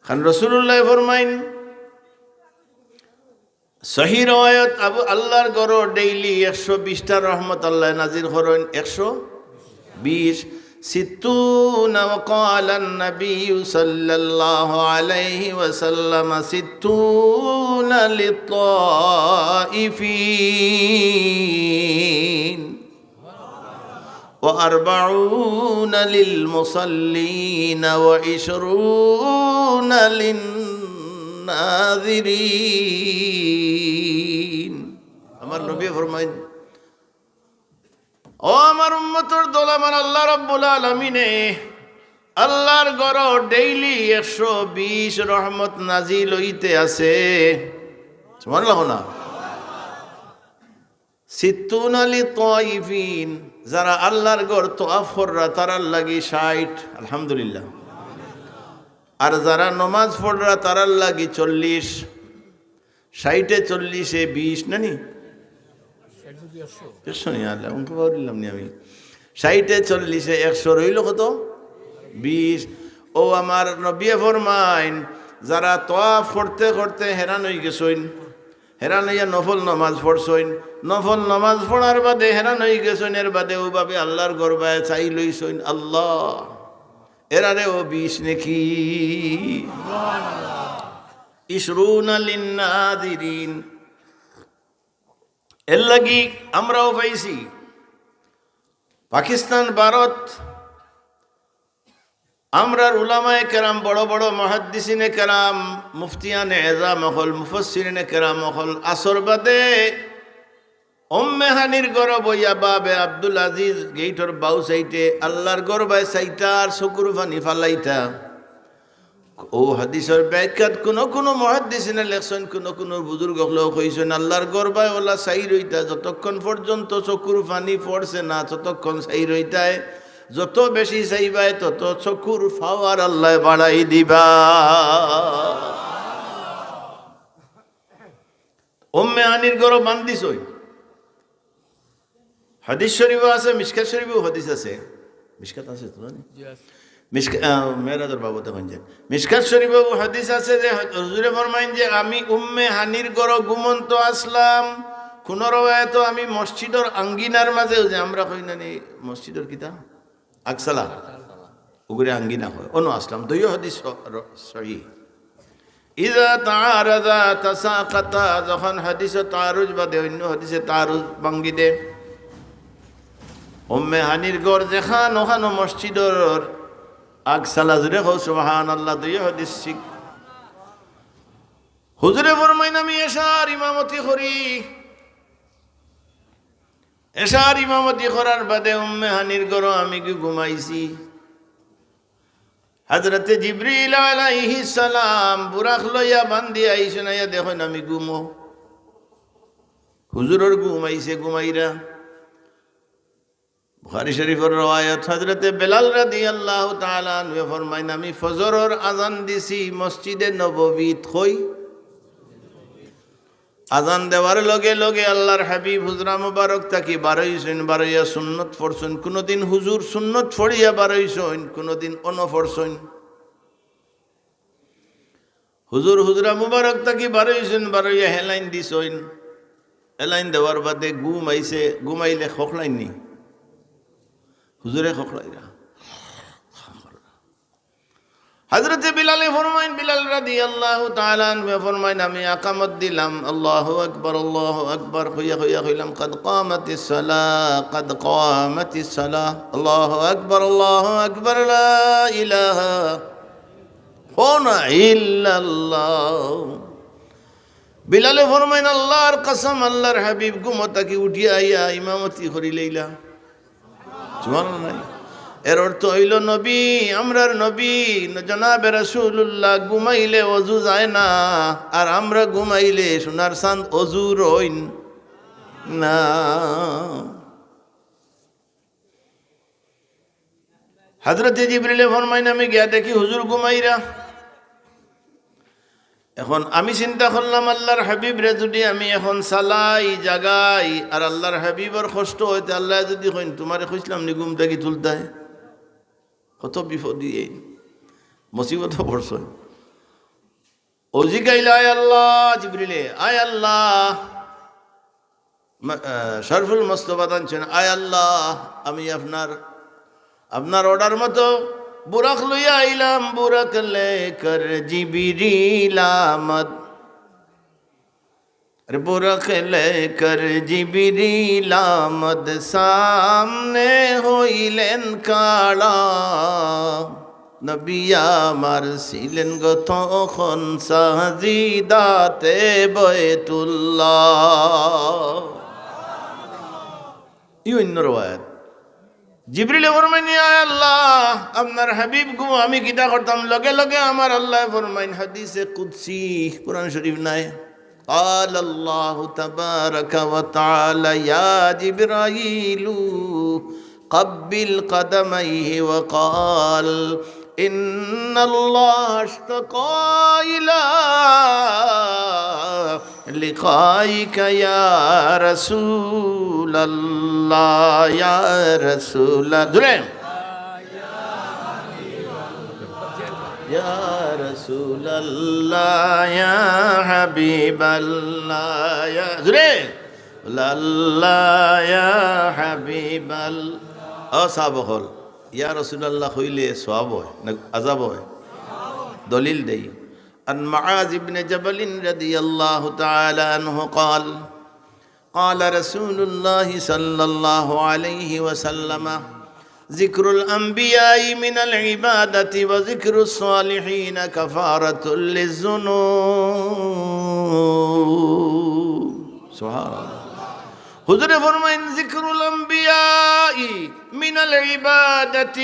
কারণ রাসূলুল্লায় ফরমাইন, সহি রওয়ায়াত, আবু আল্লার ঘরো daily একশো বিশটা রহমত আল্লায় নাজিল করইন, একশো বিশ, ستون وقال النبي صلى الله عليه وسلم ستون للطائفين وأربعون للمصلين وعشرون للناذرين। আমার নবী ফরমাইন, ও আমার উম্মতর দল, আমার আল্লাহ রাব্বুল আলামিনে আল্লার ঘরো daily একশো বিশ রহমত নাজিল অইতে আছে। সুবহানাল্লাহ না? ستون للطائفين, যারা আল্লার ঘর তওয়াফ কররা তারার লাগি ষাইট, আলহামদুলিল্লাহ। আর যারা নমাজ পড়রা তারার লাগি চল্লিশ। ষাইটে চল্লিশে বিশ না নি? একশো নি, আল্লাহ, অঙ্ক পাউরিলাম নি আমি। ষাইটে চল্লিশে একশো রইল কত? বিশ। ও আমার নবিয়ে ফরমাইন, যারা তওয়াফ করতে করতে হেরান অইগেছইন, হেরান অইয়া নফল নমাজ পড়ছইন, নফল নমাজ পড়ার বাদে হেরান অইগেছইন, এর বাদে অউ ভাবে আল্লার ঘরবায় চাই লইছইন, আল্লাহ, এরারেও বিশ নেকি। ইশরুনা লিন নাজিরিন। এর লাগি আমরাও পাইছি। পাকিস্তান, ভারত, আমরার উলামায়ে কেরাম, বড় বড় মুহাদ্দিসিনে কেরাম, মুফতিয়ানে এজাম অকল, মুফাসসিরিনে কেরাম অকল, আসর বাদে উম্মে হানির ঘরো বইয়া বাবে আব্দুল আজিজ গেইটর বাউ সাইডে আল্লার ঘরবায় চাইতা আর চকুর পানি ফালাইতা। অউ হাদিসর ব্যাখ্যাত কুনু কুনু মুহাদ্দিসিনে লেখছইন, কুনু কুনু বুজুর্গ অকলেও কইছইন, আল্লার ঘরবায় অলা চাই রইতা, যতক্ষণ পর্যন্ত চকুর পানি পড়ছে না, ততক্ষণ চাই রইতায়। যত বেশি চাইবায়, তত চকুর পাওয়ার আল্লায় বাড়াই দিবা। উম্মে হানির ঘরো বান্দিছইন। হাদিস শরিফো আছে, মিশকাত শরিফো হাদিস আছে। মিশকাত আছে তো, না? জি আছে। মিশকা-, আহ, মেরাজর বাবতে কইন যে, মিশকাত শরিফো হাদিস আছে যে হুজুরে ফরমাইন যে, "আমি উম্মে হানির ঘরো ঘুমন্ত আছলাম।" কুনু রওয়ায়াতো আমি মসজিদর আঙ্গিনার মাঝে, অউ যে আমরা কই না নি, মসজিদর কিতা? আগছালা। অগুরে আঙ্গিনা কয়। অনো আছলাম। দুইও হাদিস স-, র-, সহি। ইযা তাআরাদা তাসাকাতা, যখন হাদিসো তাআরুজ বাধে, অইন্য হাদিসে তাআরুজ ভাঙ্গি দে। উম্মে হানির ঘর যেখান, অখানো মসজিদর আগছালা, জুরে কও সুবহানাল্লাহ, দুইও হাদিস ঠিক। হুজুরে ফরমাইন, "আমি এশার ইমামতি করি।" এশার ইমামতি করার বাদে উম্মে হানির ঘরো আমি গি ঘুমাইছি। হযরতে জিবরিল আলাইহিস সালাম বুরাক লইয়া বান্দি আইছইন, আইয়া দেখইন আমি ঘুমো। হুজুরর ঘুম আইছে, ঘুমাইরা। বুখারী শরিফর রওয়ায়াত, হযরতে বেলাল রাদিয়াল্লাহু তাআলা আনহু ফরমাইন, "আমি ফজরর আজান দিছি মসজিদে নববীত।" কই? আজান দেওয়ার লগে লগে আল্লার হাবিব হুজরা মুবারক থাকি বারইছইন, বারইয়া সুন্নত পড়ছইন। কুনুদিন হুজুর সুন্নত পড়িয়া বারইছইন, কুনুদিন অনো পড়ছইন। হুজুর হুজরা মুবারক থাকি বারইছইন, বারইয়া হেলাইন দিছইন। হেলাইন দেওয়ার বাদে ঘুম আইছে, ঘুমাইলে খখলাইন নি? হুজুরে খখলাইরা। হযরতে বিলালে ফরমাইন, বিলাল রাদিয়াল্লাহু তাআলা আনহু ফরমাইন, "আমি আকামত দিলাম, আল্লাহু আকবার, আল্লাহু আকবার, কইয়া কইয়া কইলাম, 'কদ কামাতিস সালাহ, কদ কামাতিস সালাহ, আল্লাহু আকবার, আল্লাহু আকবার, লা ইলাহা ইল্লাল্লাহ।'" বিলালে ফরমাইন, "আল্লার কসম, আল্লার হাবিব ঘুমো থাকি উঠিয়া আইয়া ইমামতি করিলাইলা।" সুবহানাল্লাহ নাই? এর অর্থ অইলো নবী, আমরার নবী, জনাবে রাসূলুল্লাহ ঘুমাইলে অজু যায় না, আর আমরা ঘুমাইলে সোনার চান্দ অজু রইন না। হযরতে জিবরিলে ফরমাইন, "আমি গিয়া দেখি হুজুর ঘুমাইরা।" এখন আমি চিন্তা করলাম, আল্লার হাবিবরে যুদি আমি এখন চালাই, জাগাই, আর আল্লার হাবিবর কষ্ট অইতে আল্লায় যুদি কইন, "তুমারে কইছলাম নি ঘুম থাকি তুলতায়?" কত বিপদি এই, মুসিবতো পড়ছইন। অউ জিগাইলা, "আয় আল্লাহ", জিবরিলে, "আয় আল্লাহ।" মা-, আহ, শরফুল মুস্তফা আনছইন, "আয় আল্লাহ, আমি আপনার, আপনার অর্ডার মতো বুরাক লইয়া আইলাম, বুরাক লেকর জিবরিল আমদ।" আরে, "বুরাক লেকর জিবরিল আমদ, সামনে হইলেন খাড়া।" নবী আমার ছিলেন গো তখন সাজিদাতে বয়তুল্লাহ। ই অইন্য রওয়ায়াত। জিবরিলে ফরমাইন, "ইয়া আল্লাহ, আপনার হাবিব গো, আমি কিতা করতাম?" লগে লগে আমার আল্লায় ফরমাইন, হাদিসে কুদসি, কোরআন শরিফ নায়। قال الله تبارك وتعالى: يا جبرائيل، قبل قدميه وقال: إن الله اشتاق إلى لقائك يا رسول الله، يا رسول الله. জুরে। ইয়া রাসূলুল্লাহ, ইয়া হাবিবাল্লাহ, ইয়া, জোরে, লাল্লাহ, ইয়া হাবিবাল্লাহ। ও সাহাবা অকল, ইয়া রাসূলুল্লাহ কইলে সওয়াব অয় না আযাব অয়? দলিল দেই। عن معاذ بن جبل رضي الله تعالى عنه قال، قال رسول الله صلى الله عليه وسلم، ذكر الأنبياء من العبادة وذكر الصالحين كفارة للذنوب. সুবহানাল্লাহ। হুজুরে ফরমাইন, ذكر الأنبياء من العبادة,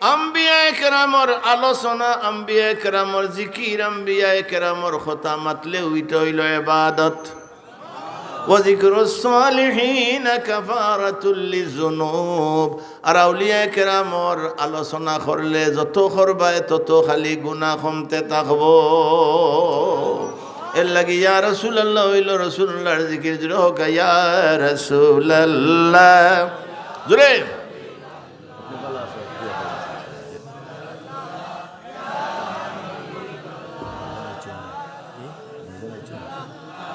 আম্বিয়ায়ে কেরামর আলোচনা, আম্বিয়ায়ে কেরামর জিকির, আম্বিয়ায়ে কেরামর কথা মাতলে ইটা অইলো ইবাদত। وذكر الصالحين كفارة للذنوب, আর আউলিয়ায়ে কেরামর আলোচনা করলে যত করবায় তত খালি গুনা কমতে থাকবো। এর লাগি ইয়া রাসূলুল্লাহ অইলো রাসূলুল্লাহর জিকির, জোরে কউক্কা, ইয়া রাসূলুল্লাহ। জোরে।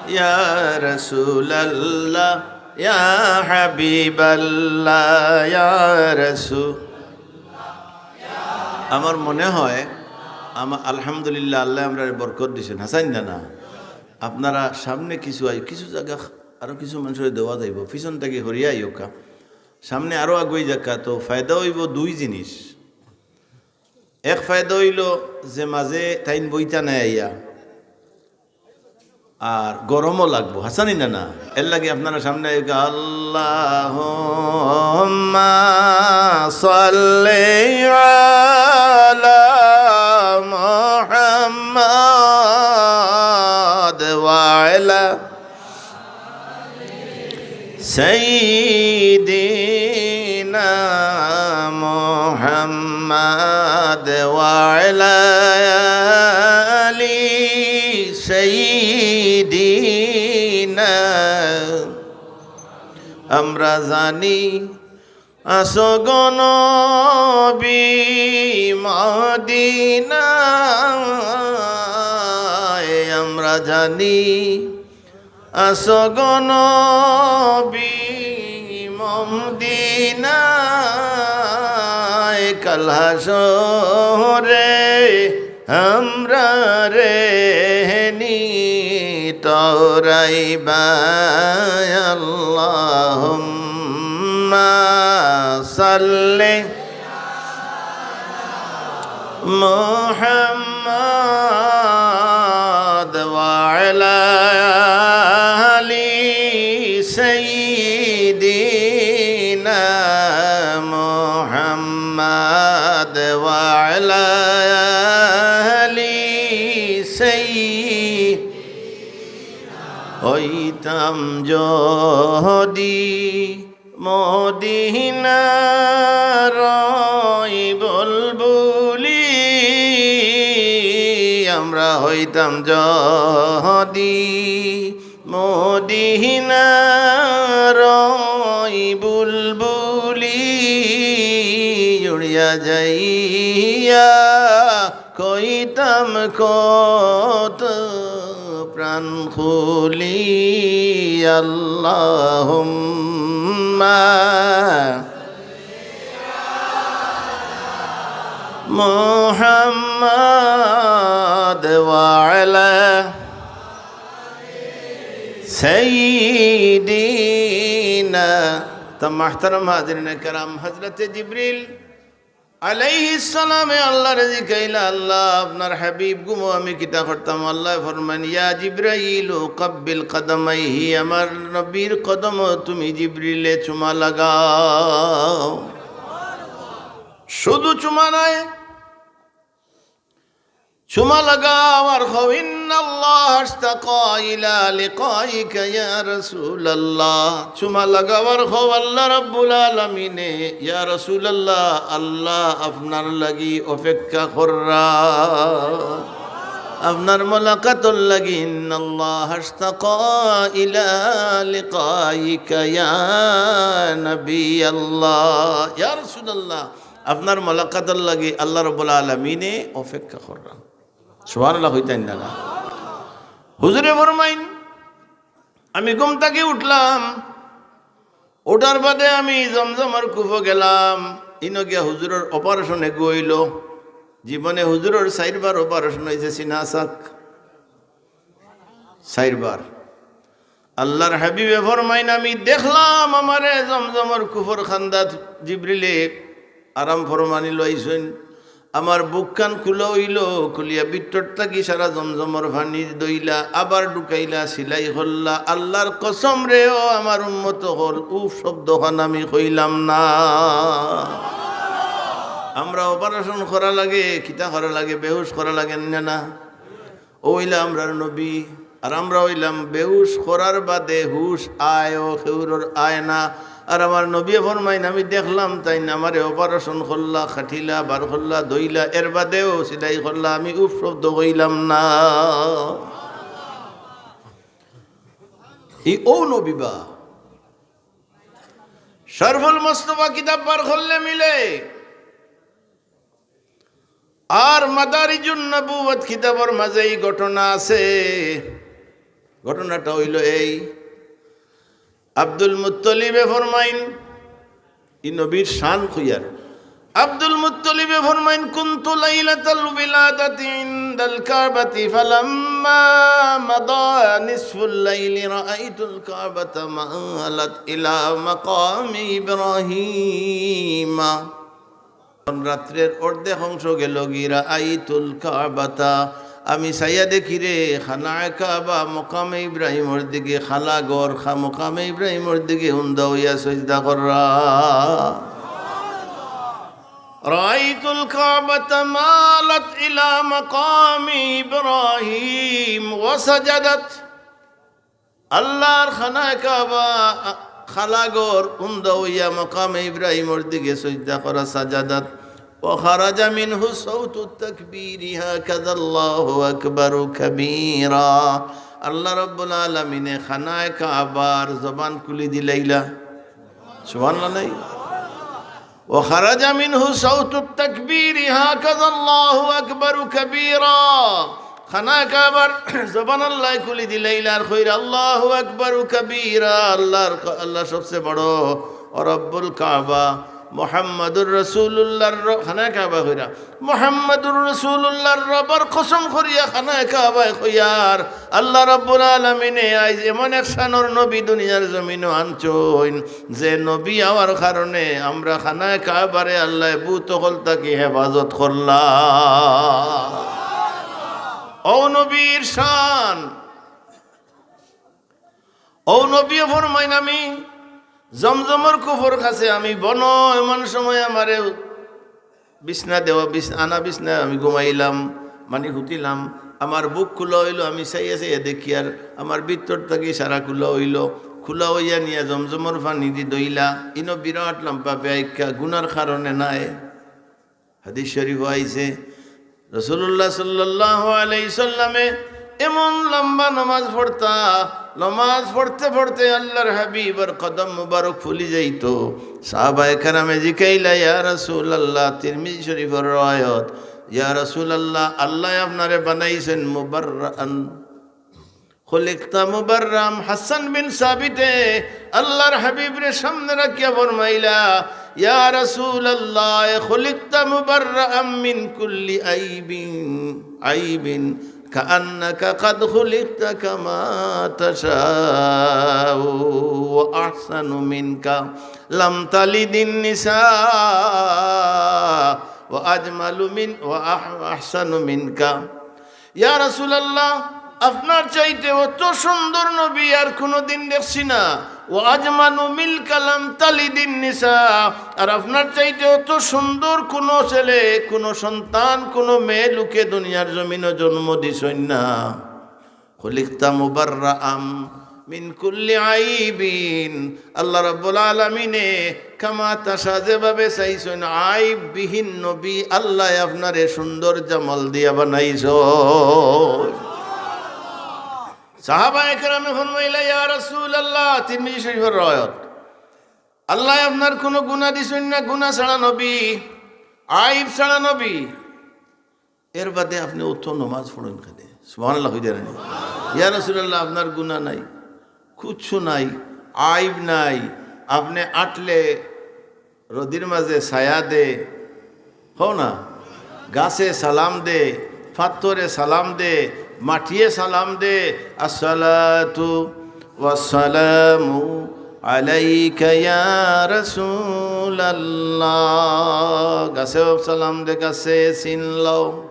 ইয়া রাসূলুল্লাহ, ইয়া হাবিবাল্লাহ, ইয়া রাসূল। আমার মনে হয়, আমা-, আলহামদুলিল্লাহ, আল্লায় আমরারে বরকত দিছইন, হাছা নি না? আপনারা সামনে কিছু আই-, কিছু জাগা আরো কিছু মানষরে দেওয়া যাইবো, পিছন থাকি হরিয়া আইউক্কা। সামনে আরো আগুয়াই যাউক্কা, তো ফায়দা অইবো দুই জিনিস। এক ফায়দা অইলো যে মাঝে তাইন বইতা নায় আইয়া, আর গরমও লাগবো, হাছা নি না? এর লাগি আপনারা সামনে আইউক্কা, اللهم صل على محمد وعلى سيدنا محمد وعلى آل سيدنا। আমরা জানি আছো গো নবী মদিনায়, আমরা জানি আছো গো নবী মদিনায়, কাল হাশরে আমরারে নি তরাইবা। اللهم صل محمد وعلى آل سيدنا محمد وعلى آل سيدنا। হইতাম যদি মদিনার বুলবুলি, আমরা হইতাম যদি মদিনার বুলবুলি, উড়িয়া যাইয়া কইতাম কত প্রাণ খুলি। اللهم محمد وعلى سيدنا। তো মুহতারাম হাজিরিনে কেরাম, হযরতে জিবরিল আলাইহিস সালামে আল্লাহরে জিকাইলা, "আল্লাহ, আপনার হাবিব ঘুমো আমি কিতা করতাম?" আল্লায় ফরমাইন, "ইয়া জিবরাইলু কাব্বিল কাদামাইহি, আমার নবীর কদমো তুমি জিবরিলে চুমা লাগাও।" শুধু চুমা নায়, চুমা লাগাও আর কও, "ইন্নাল্লাহা আশতাকা ইলা লিকাইকা ইয়া রাসূলাল্লাহ।" চুমা লাগাও আর কও, "আল্লাহ রাব্বুল আলামিনে, ইয়া রাসূলাল্লাহ, আল্লাহ আপনার লাগি অপেক্ষা কররা, আপনার মোলাকাতর লাগি।" ইন্নাল্লাহা আশতাকা ইলা লিকাইকা ইয়া নবী আল্লাহ। ইয়া রাসূলাল্লাহ, আপনার মোলাকাতর লাগি আল্লাহ রাব্বুল আলামিনে অপেক্ষা কররা। সুবহানাল্লাহ কইতাইন না না? হুজুরে ফরমাইন, আমি ঘুম থাকি উঠলাম, উঠার বাদে আমি জমজমর কূপো গেলাম, ইনো গিয়া হুজুরর operation এগু অইলো। জীবনে হুজুরর চাইরবার operation অইছে সিনা চাক, চাইরবার। আল্লাহর হাবিবে ফরমাইন, আমি দেখলাম আমারে জমজমর কূপর কান্দাত জিবরিলে আরাম ফরমানি লইছইন। আমার বুকখান খুলা অইলো, খুলিয়া ভিতর থাকি সারা জমজমর পানি দইলা, আবার ঢুকাইলা, সিলাই করলা। আল্লাহর কসম রে, ও আমার উম্মত অকল, উফ শব্দখান আমি কইলাম না। আমরা operation করা লাগে, কিতা করা লাগে, বেহুশ করা লাগে না না? অউ অইলা আমরার নবী, আর আমরা অইলাম বেহুশ করার বাদে হুশ আয়, ও কেউরর আয় না। আর আমার নবীয়ে ফরমাইন, আমি দেখলাম তাইন আমারে operation করলা, কাটিলা, বার করলা, দইলা, এর বাদেও সিলাই করলা, আমি উফ শব্দ কইলাম না। ই অউ নবী বা। শরফুল মুস্তফা কিতাব বার করলে মিলে। আর মাদারিজুন নবুওয়াত কিতাবর মাঝে ই ঘটনা আছে। ঘটনাটা অইলো এই, আব্দুল মুত্তালিবে ফরমাইন, ই নবীর শান কইয়ার। আব্দুল মুত্তালিবে ফরমাইন, كنت ليلة الولادة عند الكعبة فلما مضى نصف الليل رأيت الكعبة مالت إلى مقام إبراهيم। রাত্রের অর্ধেক অংশ গেল গি, রাআইতুল কাবাতা, আমি চাইয়া দেখি রে, খানায়ে কাবা, মকামে ইব্রাহিমর দিকে, খালা ঘর, খা-, মকামে ইব্রাহিমর দিকে উন্দা অইয়া সজদা কররা। রাআইতুল কাবাতা মালাত ইলা মাকামি ইব্রাহিম ওয়া সাজাদাত। আল্লাহর খানায়ে কাবা, খালা ঘর, উন্দা অইয়া মকামে ইব্রাহিমর দিকে সজদা করা, সাজাদাত। ওয়া খারাজা মিনহু সাউতুত তাকবীরি হাকাযা আল্লাহু আকবারু কাবীরা। আল্লাহ রাব্বুল আলামিনে খানায়ে কাবার জবান খুলি দিলাইলা। সুবহানাল্লাহ নাই? وخرج منه صوت التكبير هكذا الله أكبر كبيرا। খানায়ে কাবার জবান আল্লায় খুলি দিলাইলা আর কইরা আল্লাহু আকবারু কাবীরা, আল্লাহর ক-, আল্লাহ সবচেয়ে বড়। ও রব্বুল কাবা, মুহাম্মাদুর রাসূলুল্লাহর র-, খানায়ে কাবা কইরা, মুহাম্মাদুর রাসূলুল্লাহর রবর কসম করিয়া খানায়ে কাবায় কইয়ার, আল্লাহ রাব্বুল আলামিনে আইজ এমন এক শানর নবী দুনিয়ার জমিনো আনছইন, যে নবী আওয়ার কারণে আমরা খানায়ে কাবারে আল্লায় ভূত অকল থাকি হেফাজত করলা। ও নবীর শান, ও নবীয়ে ফরমাইন, আমি জমজমর কূপর কাছে আমি বনো এমন সময় আমারে বিছনা দেওয়া, বিছ-, আনা বিছনায় আমি ঘুমাইলাম, মানে হুতিলাম। আমার বুক খুলা অইলো, আমি চাইয়া চাইয়া দেখিয়ার, আমার ভিতর থাকি সারা খুলা অইলো। খুলা অইয়া নিয়া জমজমর পানি দি ধইলা, ইনো বিরাট লম্বা বেআইক্কা, গুনার কারণে নায়। হাদিস শরীফো আইছে, রাসূলুল্লাহ সাল্লাল্লাহু আলাইহি সাল্লামে এমন লম্বা নামাজ পড়তা, নামাজ পড়তে পড়তে আল্লাহর হাবিবর কদম মুবারক ফুলি যাইতো। সাহাবায়ে কেরামে জিকাইলা, "ইয়া রাসূলুল্লাহ," তিরমিজি শরীফর রেওয়ায়াত, "ইয়া রাসূলুল্লাহ, আল্লায় আপনারে বানাইছেন মুবাররাআন।" খুলিকতা মুবাররাআন।" হাসান বিন সাবিতে আল্লাহর হাবিবরে সামনে রাখিয়া ফরমাইলা, "ইয়া রাসূলুল্লাহ, খুলিকতা মুবাররাআন মিন কুল্লি আইবিন, আইবিন, কাআন্নাকা কাদ খুলিকতা কামা তাশাউ ওয়া আহসানু মিনকা লাম তালিদিন নিসা ওয়া আজমালু মিন, ওয়া আহ-, আহসানু মিনকা।" ইয়া রাসূলুল্লাহ, আপনার চাইতে অত সুন্দর নবী আর কোনোদিন দেখছি না। ওয়া আজমালু মিনকা লাম তালিদিন নিসা, আর আপনার চাইতে অত সুন্দর কোনো ছেলে, কোনো সন্তান, কোনো মেয়ে লোকে দুনিয়ার জমিনো জন্ম দিছইন না। খুলিকতা মুবাররাআম মিন কুল্লি আইবিন। আল্লাহ রাব্বুল আলামিনে কামা তাশা, যেভাবে চাইছইন, আইব বিহীন নবী, আল্লায় আপনারে সুন্দর জামাল দিয়া বানাইছইন। সাহাবায়ে কেরামে ফরমাইলা, "ইয়া রাসূলুল্লাহ," তিরমিজি শরীফর রেওয়ায়াত, "আল্লায় আপনার কোনো গুনাহ দিছইন না, গুনাহ ছাড়া নবী।" আইব ছাড়া নবী, এর বাদে আপনে অত নমাজ পড়ইন কেনে? সুবহানাল্লাহ কইতা নানি? ইয়া রাসূলুল্লাহ, আপনার গুনা নাই, কুচ্ছু নাই, আইব নাই, আপনে আটলে রদির মাঝে ছায়া দে, কও না, গাছে সালাম দে, পাত্থরে সালাম দে, মাটিয়ে সালাম দে, আসসালাতু ওয়াসসালামু আলাইকা ইয়া রাসূলুল্লাহ। গাছেও সালাম দে, গাছে চিনলো।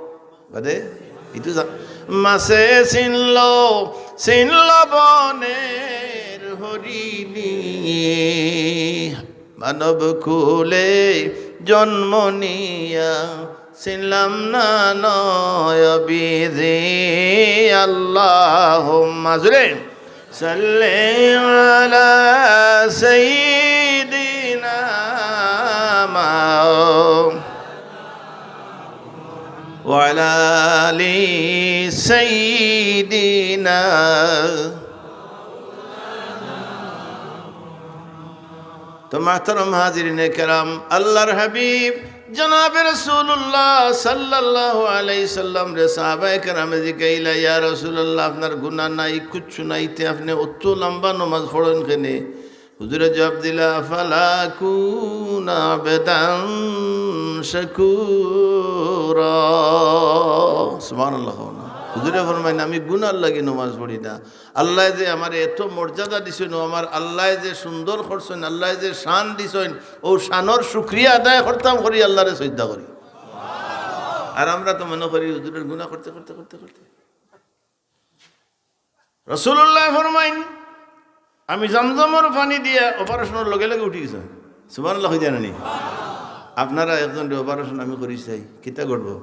বাদে? ইটু যা-, মাছে চিনলো, চিনলো বনের হরিণী। মানব কুলে জন্ম নিয়া, চিনলাম না নবীজি। আল্লাহুম্মা, জোরে। সাল্লি আলা সাইয়্যিদিনা মাও-, ওয়া আলা আলি সাইয়্যিদিনা। তো মাহতারাম হাজিরিনে কেরাম, আল্লাহর হাবিব জনাবে রাসূলুল্লাহ সাল্লাল্লাহু আলাইহি সাল্লামরে সাহাবায়ে কেরামে জিকাইলা, "ইয়া রাসূলুল্লাহ, আপনার গুনা নাই, কুচ্ছু নাই, তে আপনে অত লম্বা নমাজ পড়ইন কেনে?" হুজুরে জবাব দিলা, "আফালা আকুনা আবদান শাকুরা।" সুবহানাল্লাহ। হুজুরে ফরমাইন, "আমি গুনার লাগি নমাজ পড়ি না।" আল্লায় যে আমারে এত মর্যাদা দিছইন, ও আমার আল্লায় যে সুন্দর করছইন, আল্লায় যে শান দিছইন, ও শানর শুকরিয়া আদায় করতাম করি, আল্লাহরে সইজদা করি। আর আমরা তো মনে করি হুজুরের গুনা করতে, করতে, করতে, করতে। রাসূলুল্লায় ফরমাইন, "আমি জমজমর পানি দিয়া অপারেশনর লগে লগে উঠি গেছি।" সুবহানাল্লাহ কইতা নানি? আপনারা একজনরে অপারেশন আমি করি চাই, কিতা ঘটবো?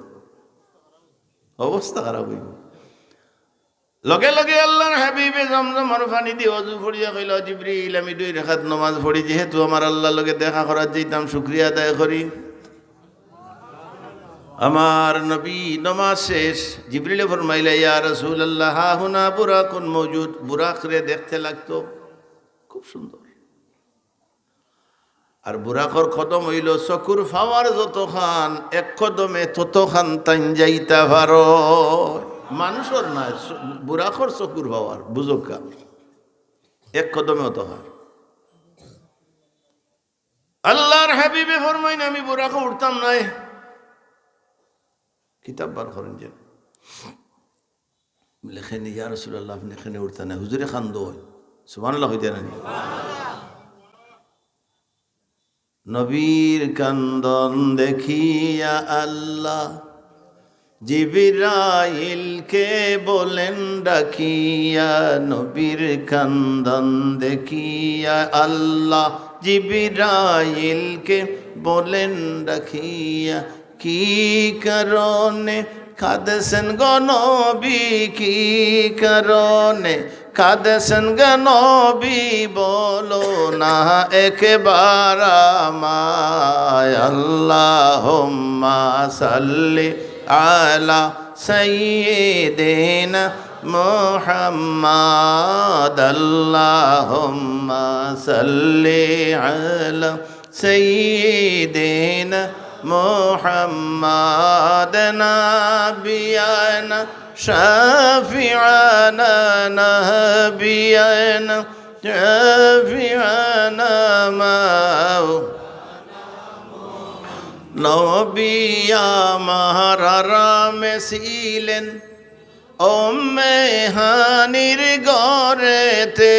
অবস্থা খারাপ অইবো। লগে লগে আল্লাহর হাবিবে জমজমর পানি দি অজু করিয়া কইলা, "জিবরিল, আমি দুই রাকাত নমাজ পড়ি, যেহেতু আমার আল্লাহর লগে দেখা করাত যাইতাম, শুকরিয়া আদায় করি।" আমার নবী নমাজ শেষ, জিবরিলে ফরমাইলা, "ইয়া রাসূলুল্লাহ, হা হুনা বুরাকুন মওজুদ।" বুরাকরে দেখতে লাগতো, খুব সুন্দর। আর বুরাকর কদম অইলো চকুর পাওয়ার যতখান, এক কদমে ততখান তাইন যাইতা পারো। মানুষর না, চ-, বুরাকর চকুর পাওয়ার, বুঝউক্কা। এক কদমে অতখান। আল্লাহর হাবিবে ফরমাইন, "আমি বুরাকো উঠতাম নায়।" কিতাব বার করইন যেন। বলে, "কেনে ইয়া রাসূলুল্লাহ, আপনে কেনে উঠতা নায়?" হুজুরে কান্দইন। সুবহানাল্লাহ কইতা নানি? নবীর কান্দন দেখিয়া আল্লাহ জিবরাইলকে বলেন ডাকিয়া, নবীর কান্দন দেখিয়া আল্লাহ জিবরাইলকে বলেন ডাকিয়া, কি কারণে কাঁদছেন গো নবী, কি কারণে কাঁদছেন গো নবী, বলো না একবার আমায়। আল্লাহুম্মা সাল্লি আলা সাইয়্যিদিনা মুহাম্মাদ। আল্লাহুম্মা সাল্লি আলা سيدنا محمد نبينا شفيعنا نبينا شفيعنا مولانا নবী আমার আরামে ছিলেন উম্মে হানির ঘরেতে,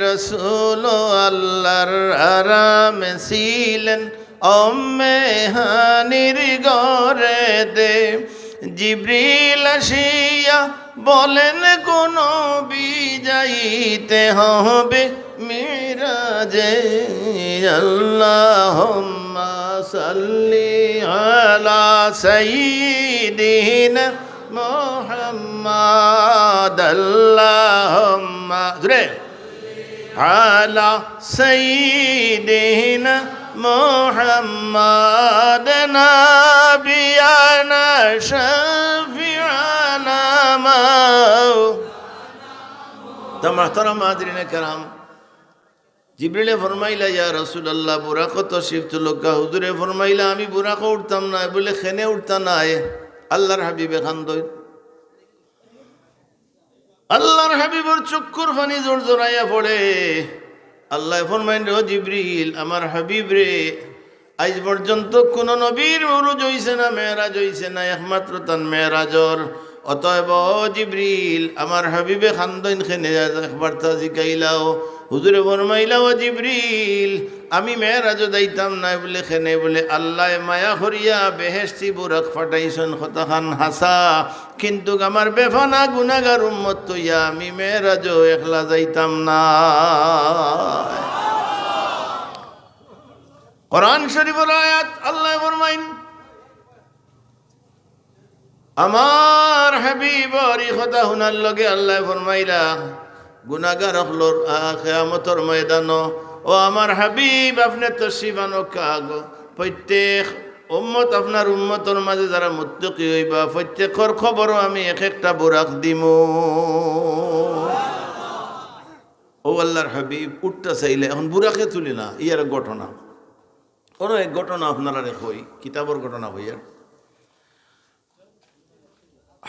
রসুল আল্লাহর আরামে ছিলেন উম্মে হানির ঘরেতে। জিবরিল আসিয়া বলেন, "কোন বিজাইতে হবে মিরাজে।" আল্লাহুম্মা সাল্লি আলা সাইয়্যিদিনা মুহাম্মাদ। আল্লাহুম্মা, জোরে। على سيدنا محمد نبينا شفيعنا مولانا। তো মোহতারাম হাজিরিনে কেরাম, জিবরিলে ফরমাইলা, "ইয়া রাসূলুল্লাহ, বুরাকো তশরিফ তুলউক্কা।" হুজুরে ফরমাইলা, "আমি বুরাকো উঠতাম নায়।" বুলে, "কেনে উঠতা নায়?" আল্লার হাবিবে কান্দইন। আল্লার হাবিবর চক্ষুর পানি জোর জোরাইয়া পড়ে। আল্লায় ফরমাইন, "ও জিবরিল, আমার হাবিব রে, আইজ পর্যন্ত কুনু নবীর উরুজ অইছে না, মেরাজ অইছে না, একমাত্র তান মেরাজর। অতএব ও জিবরিল, আমার হাবিবে কান্দইন কেনে, একবার তা জিকাইলাও।" হুজুরে ফরমাইলা, "ও জিবরিল, আমি মেরাজো যাইতাম নায়।" বুলে, "কেনে?" বুলে, "আল্লায় মায়া করিয়া বেহেশতি বুরাক পাঠাইছইন, কথাখান হাছা, কিন্তুক আমার বেফানা গুনাগার উম্মত থইয়া আমি মেরাজো একলা যাইতাম নায়।" কোরআন শরীফর আয়াত, আল্লায় ফরমাইন, আমার হাবিবর ই কথা হুনার লগে আল্লায় ফরমাইলা, গুনাগার অকলর, আ, কিয়ামতর ময়দানো, "ও আমার হাবিব, আপনে তশরিফ আনউক্কা আগো। প্রত্যেক উম্মত, আপনার উম্মতর মাঝে যারা মুত্তাকি অইবা, প্রত্যেকর কবরো আমি এক একটা বুরাক দিমু।" ও আল্লার হাবিব উঠতা চাইলে, এখন বুরাকে তুলে না, ইয়ার ঘটনা। অনো এক ঘটনা আপনারারে কই, কিতাবর ঘটনা কইয়ার।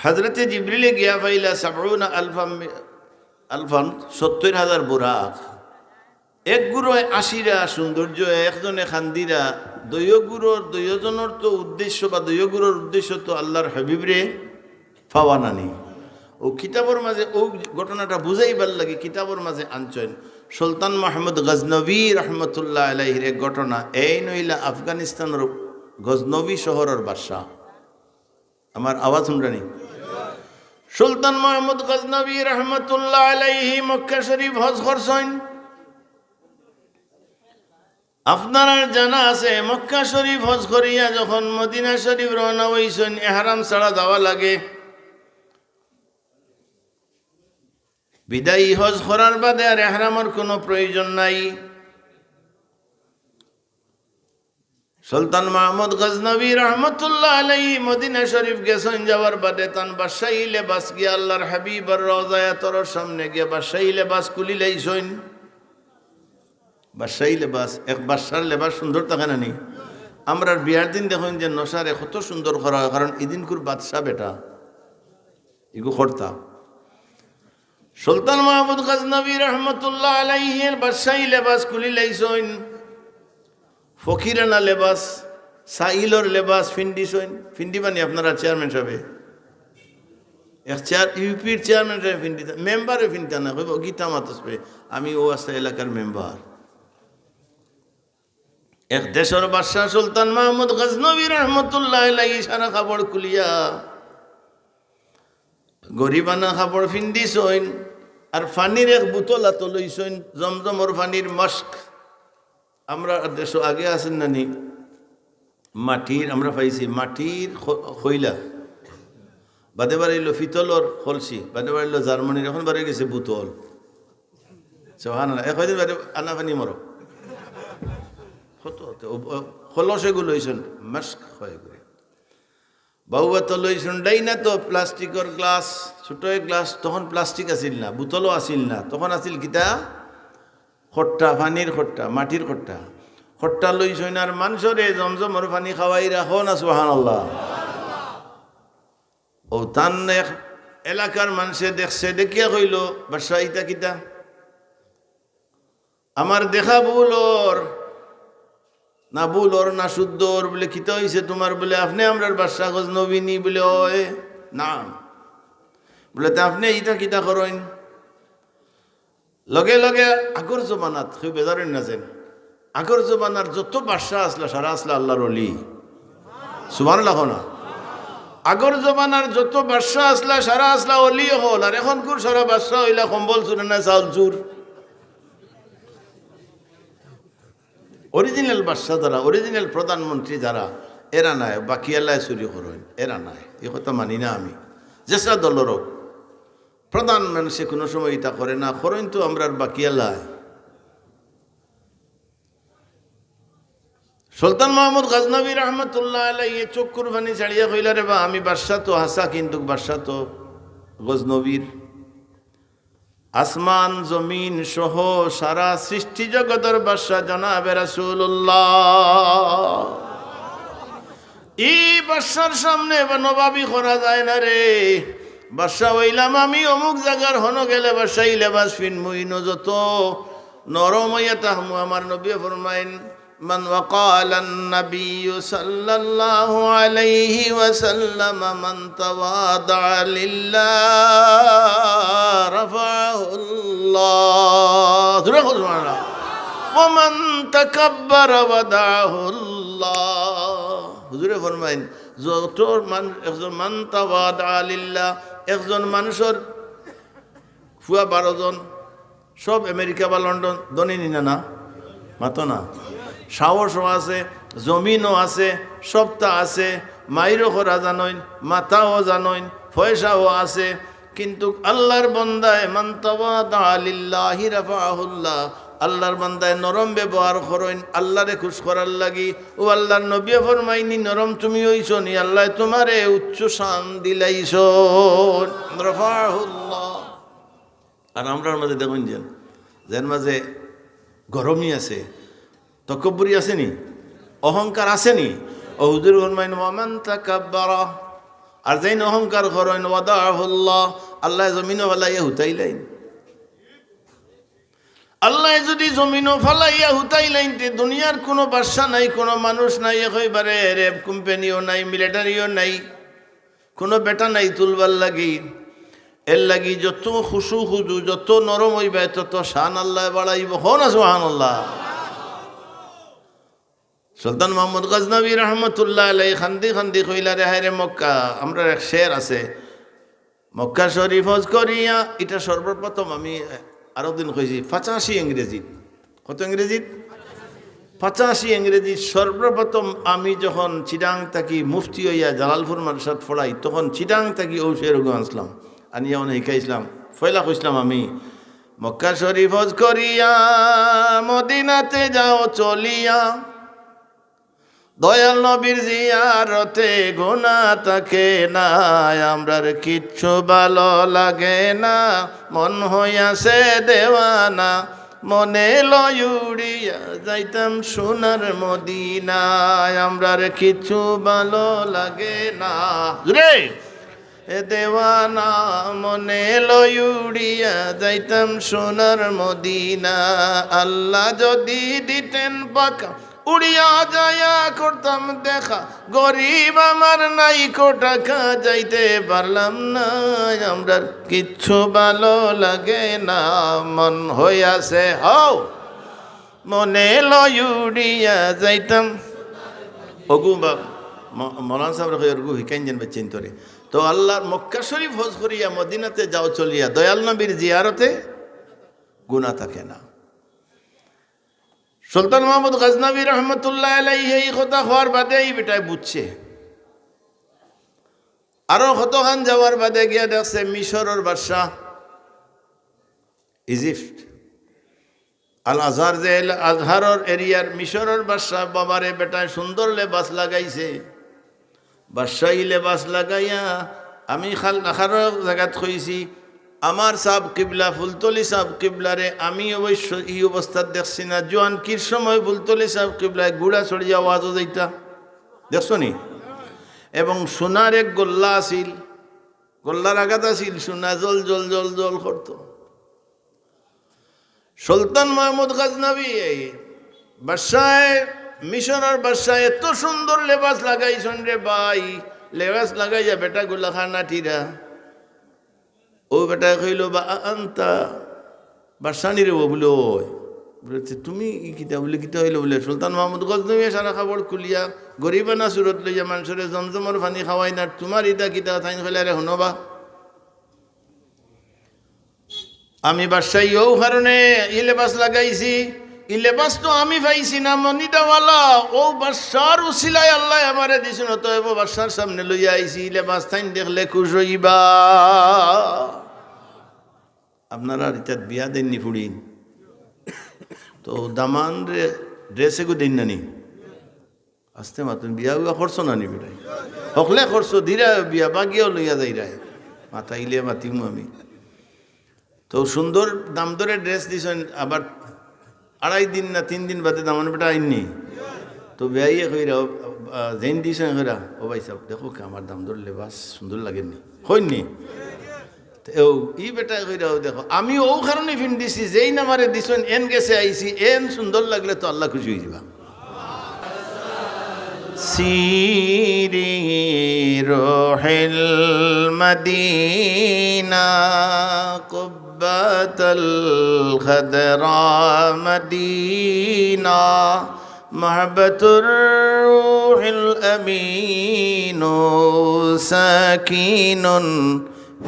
হযরতে জিবরিলে গিয়া পাইলা সাবউনা আলফাম, আলফান, সত্তইর হাজার বুরাক। এক গুরুয় আশিরা সৌন্দর্য, একজনে কান্দিরা, দুইও গুরুর, দুইও জনর তো উদ্দেশ্য বা দুইও গুরুর উদ্দেশ্য তো আল্লার হাবিবরে পাওয়া নানি। ও কিতাবর মাঝে ও ঘটনাটা বুঝাইবার লাগি কিতাবর মাঝে আনছইন। সুলতান মাহমুদ গজনবী রহমতুল্লাহ আলাইহির এক ঘটনা, এইন অইলা আফগানিস্তানর গজনবী শহরর বাদশা। আমার আওয়াজ হুনরানি? সুলতান মাহমুদ গজনবী রহমতুল্লাহ আলাইহি মক্কা শরীফ হজ করছইন। আপনারার জানা আছে, মক্কা শরীফ হজ করিয়া যখন মদিনা শরীফ রওনা অইছইন, এহরাম ছাড়া যাওয়া লাগে। বিদায়ী হজ করার বাদে আর এহরামর কুনু প্রয়োজন নাই। সুলতান মাহমুদ গজনবী রহমতুল্লাহ আলাইহি মদিনা শরীফ গেছইন, যাওয়ার বাদে তান বাদশাহী লেবাস গিয়া আল্লার হাবিবর রওজায়ে আতহারর সামনে গিয়া বাদশাহী লেবাস খুলিলাইছইন। বাদশাহী লেবাস, এক বাদশার লেবাস সুন্দর থাকে না নি? আমরার বিয়ার দিন দেখইন যে নশারে কত সুন্দর করা অয়, কারণ ইদিনকুর বাদশা বেটা, ইগু কর্তা। সুলতান মাহমুদ গজনবী রহমতুল্লাহ আলাইহির বাদশাহী লেবাস খুলিলাইছইন, ফকিরানা লেবাস, সাইলর লেবাস ফিন্দিছইন। ফিন্দিবা নি আপনারা চেয়ারম্যান সাবে? এক চেয়ার, ইউপির চেয়ারম্যান সাবে ফিন্দিতা, মেম্বারে ফিন্দিতা না, কইবো, "গীতা মাতস বে, আমি ও আস্তা এলাকার মেম্বার।" এক দেশর বাদশা সুলতান মাহমুদ গজনবী রহমতুল্লাহ আলাইহি সারা কাপড় খুলিয়া গরিবানা কাপড় ফিন্দিছইন, আর পানির এক বোতল আতো লইছইন, জমজমর পানির মশক। আমরা দেশো আগে আছিল না নি, মাটির, আমরা পাইছি মাটির খ-, খইলা, বাদে বারইলো পিতলর কলসি, বাদে বারইলো জার্মানির, এখন বারই গেছে বোতল। সুবহানাল্লাহ। এ কয়দিন বাদে আনা পানি মরো। কত হতে, ও, ও, কলস এগু লইছইন, মশক কয় এগুরে। বাউ আতো লইছইন, ডাইন আতো প্লাস্টিকর গ্লাস, ছোট এক গ্লাস, তখন প্লাস্টিক আছিল না, বোতলও আছিল না, তখন আছিল কিতা? খট্টা, পানির খট্টা, মাটির খট্টা। খট্টা লইছইন আর মানষরে জমজমর পানি খাওয়াইরা, কও না সুবহানাল্লাহ। ও তান এক এলাকার মানষে দেখছে, দেখিয়া কইলো, "বাদশা, ইতা কিতা?" "আমার দেখা ভুল অর, না ভুল অর, না শুদ্ধ অর।" বুলে, "কিতা অইছে তুমার?" বুলে, "আপনে আমরার বাদশা গজনবী নি?" বুলে, "অয়।" "না।" বুলে, "তে আপনে ইতা কিতা করইন?" লগে লগে আগর জমানাত, কেউ বেজার অইন না যেন, আগর জমানার যত বাদশা আছলা, সারা আছলা আল্লার অলি। সুবহানাল্লাহ কও না। আগর জমানার যত বাদশা আছলা, সারা আছলা অলি অকল। আর এখনকুর সারা বাদশা অইলা কম্বল চুরে না চাউল চুর। Original বাদশা যারা, original প্রধানমন্ত্রী যারা, এরা নায়, বাকিয়ালায় চুরি করইন, এরা নায়। ই কথা মানি না আমি। যেসা দলর অউক, প্রধান মানষে কুনু সময় ইতা করে না, করইন তো আমরার বাকিয়ালায়। সুলতান মাহমুদ গজনবী রহমতুল্লাহ আলাইহি চক্ষুর পানি ছাড়িয়া কইলা, "রে বা, আমি বাদশা তো হাছা, কিন্তুক বাদশা তো গজনবীর।" আসমান জমিন সহ সারা সৃষ্টি জগতর বাদশা জনাবে রাসূলুল্লাহ। ই বাদশার সামনে বা নবাবি করা যায় না রে। বাদশা অইলাম আমি, অমুক জাগার হনো গেলে বাদশাই লেবাস ফিনমু, ইনো যত নরম অইয়া থাকমু। আমার নবীয়ে ফরমাইন, من وقال النبي صلى الله عليه وسلم من تواضع لله رفعه الله. জোরে কও সুবহানাল্লাহ। ومن تكبر وضعه الله. হুজুরে ফরমাইন, যত মান-, একজন من تواضع لله, একজন মানুষর ফুয়া বারো জন, সব আমেরিকা বা লন্ডন, ধনী নি না, না? মাতো না। সাহসও আছে, জমিনও আছে, সবতা আছে, মাইরও করা জানইন, মাতাও জানইন, পয়সাও আছে, কিন্তু আল্লাহর বান্দায় من تواضع لله رفعه الله, আল্লাহর বান্দায় নরম ব্যবহার করইন আল্লাহরে খুশ করার লাগি। ও আল্লাহর নবীয়ে ফরমাইনি, নরম তুমি অইছো নি, আল্লায় তুমারে উচ্চ শান দিলাইছইন। رفعه الله. আর আমরার মাঝে দেখইন যেন, যেন মাঝে গরমি আছে, তকব্বুরি আছে নি, অহংকার আছে নি। ও হুজুরে ফরমাইন, ومن تكبر, আর যেইন অহংকার করইন, وضعه الله, আল্লায় জমিনো ফালাইয়া হুতাইলাইন। আল্লায় যুদি জমিনো ফালাইয়া হুতাইলাইন, তে দুনিয়ার কুনু বাদশা নাই, কুনু মানুষ নাই, একেবারে রেব কোম্পানিও নাই, মিলিটারিও নাই, কুনু বেটা নাই তুলবার লাগি। এর লাগি যত খুশু খুজু, যত নরম অইবায়, তত শান আল্লায় বাড়াইবো। কও না সুবহানাল্লাহ। সুলতান মাহমুদ গজনবী রহমতুল্লাহ আলাইহি কান্দি কান্দি কইলা, রে হায় রে মক্কা, আমরার এক শের আছে, মক্কা শরীফ হজ করিয়া, ইটা সর্বপ্রথম আমি আরো দিন কইছি, পঁচাশি ইংরেজিত। কত ইংরেজিত? পঁচাশি ইংরেজিত সর্বপ্রথম আমি যখন চিটাং থাকি মুফতি অইয়া জালালপুর মাদ্রাসাত পড়াই, তখন চিটাং থাকি অউ শের অগু আনছলাম, আনিয়া অনে হিকাইছলাম। পয়লা কইছলাম আমি, মক্কা শরীফ হজ করিয়া, মদিনাতে যাও চলিয়া, দয়াল নবীর জিয়ারতে গুনা থাকে না, আমরার কিচ্ছু ভালো লাগে না, মন হইয়াছে দেওয়ানা, মনে লয় উড়িয়া যাইতাম সোনার মদিনায়, আমরার কিচ্ছু ভালো লাগে না। রে, এ দেওয়ানা, মনে লয় উড়িয়া যাইতাম সোনার মদিনা। আল্লাহ যদি দিতেন পাখা, উড়িয়া যাইয়া করতাম দেখা। গরিব আমার নাই কো টাকা, যাইতে পারলাম না। আমরার কিচ্ছু ভালো লাগে না, মন হইয়াছে হও, মনে লয় উড়িয়া যাইতাম। অগু বা ম-, মৌলানা সাবরে কই, অগু হিকাইন যেন বেচিন্তরে। তো আল্লাহর মক্কা শরীফ হজ করিয়া মদিনাতে যাও চলিয়া, দয়াল নবীর জিয়ারতে গুনা থাকে না। সুলতান মাহমুদ গজনবী রহমতুল্লাহ আলাইহি এই কথা কওয়ার বাদে ই বেটায় বুঝছে। আরো কতখান যাওয়ার বাদে গিয়া দেখছে মিশরর বাদশা, ইজিপ্ট, আল আজহার, যে আল আজহারর এরিয়ার মিশরর বাদশা, বাবারে বেটায় সুন্দর লেবাস লাগাইছে। বাদশাহী লেবাস লাগাইয়া, আমি খাল-, আরো জাগাত কইছি, আমার সাব কিবলা, ফুলতলি সাব কিবলারে আমি অবশ্য ই অবস্থাত দেখছি না। জোয়ানকির সময় ফুলতলি সাব কিবলায় ঘুড়া চড়িয়া ওয়াজো যাইতা, দেখছো নি? এবং সোনার এক গল্লা আছিল, গল্লার আগাত আছিল সোনা, জল জল জল জল করতো। সুলতান মাহমুদ গজনবী, এই বাদশায়, মিশরর বাদশায় এত সুন্দর লেবাস লাগাইছইন রে ভাই, লেবাস লাগাইয়া বেটাগুলা খানা টিরা। অউ বেটায় কইলো, বা আ-, আনতা বাদশা নি রে? অউ বুলে, অয়। বুলে, তে তুমি ই কিতা? বুলে, কিতা অইলো? বুলে, সুলতান মাহমুদ গজনবীয়ে সারা কাপড় খুলিয়া গরিবানা সুরত লইয়া মানষরে জমজমর পানি খাওয়াইন, আর তুমার ইতা কিতা? তাইন কইলা, রে হুনো বা, আমি বাদশাহী অউ কারণে ই লেবাস লাগাইছি, ই লেবাস তো আমি পাইছি না, মনিদাওয়ালা, অউ বাদশার উসিলায় আল্লায় আমারে দিছইন, অতএব বাদশার সামনে লইয়া আইছি, ই লেবাস তাইন দেখলে খুশ অইবা। আপনারার ইতাত বিয়া দেইন নি ফুড়িন? তো দামানরে ড্রেস এগু দেইন না নি? আস্তে মাতুন, বিয়া উয়া করছো না নি বেটায়? হকলে করছো, দিরায় বিয়া, বাগিয়াও লইয়া যাইরায়। মাতাইলে মাতিমু আমি। তো সুন্দর দাম দরে ড্রেস দিছইন, আবার আড়াই দিন না তিন দিন বাদে দামান বেটা আইননি। তো বেয়াইয়ে কইরা, আহ, যেইন দিছইন কইরা, "ও ভাই সাহেব, দেখো কি আমার দাম দর লেবাস সুন্দর লাগেনি?" কইননি? তো ও, ই বেটায় কইরা, "ও দেখো, আমি অউ কারণে ফিন্দিছি, যেইন আমারে দিছইন, এন গেছে আইছি, এন সুন্দর লাগলে তো আল্লাহ খুশি অইযিবা।" سيري روح المدينة، قبة الخضراء مدينة، محبة الروح الأمين ساكن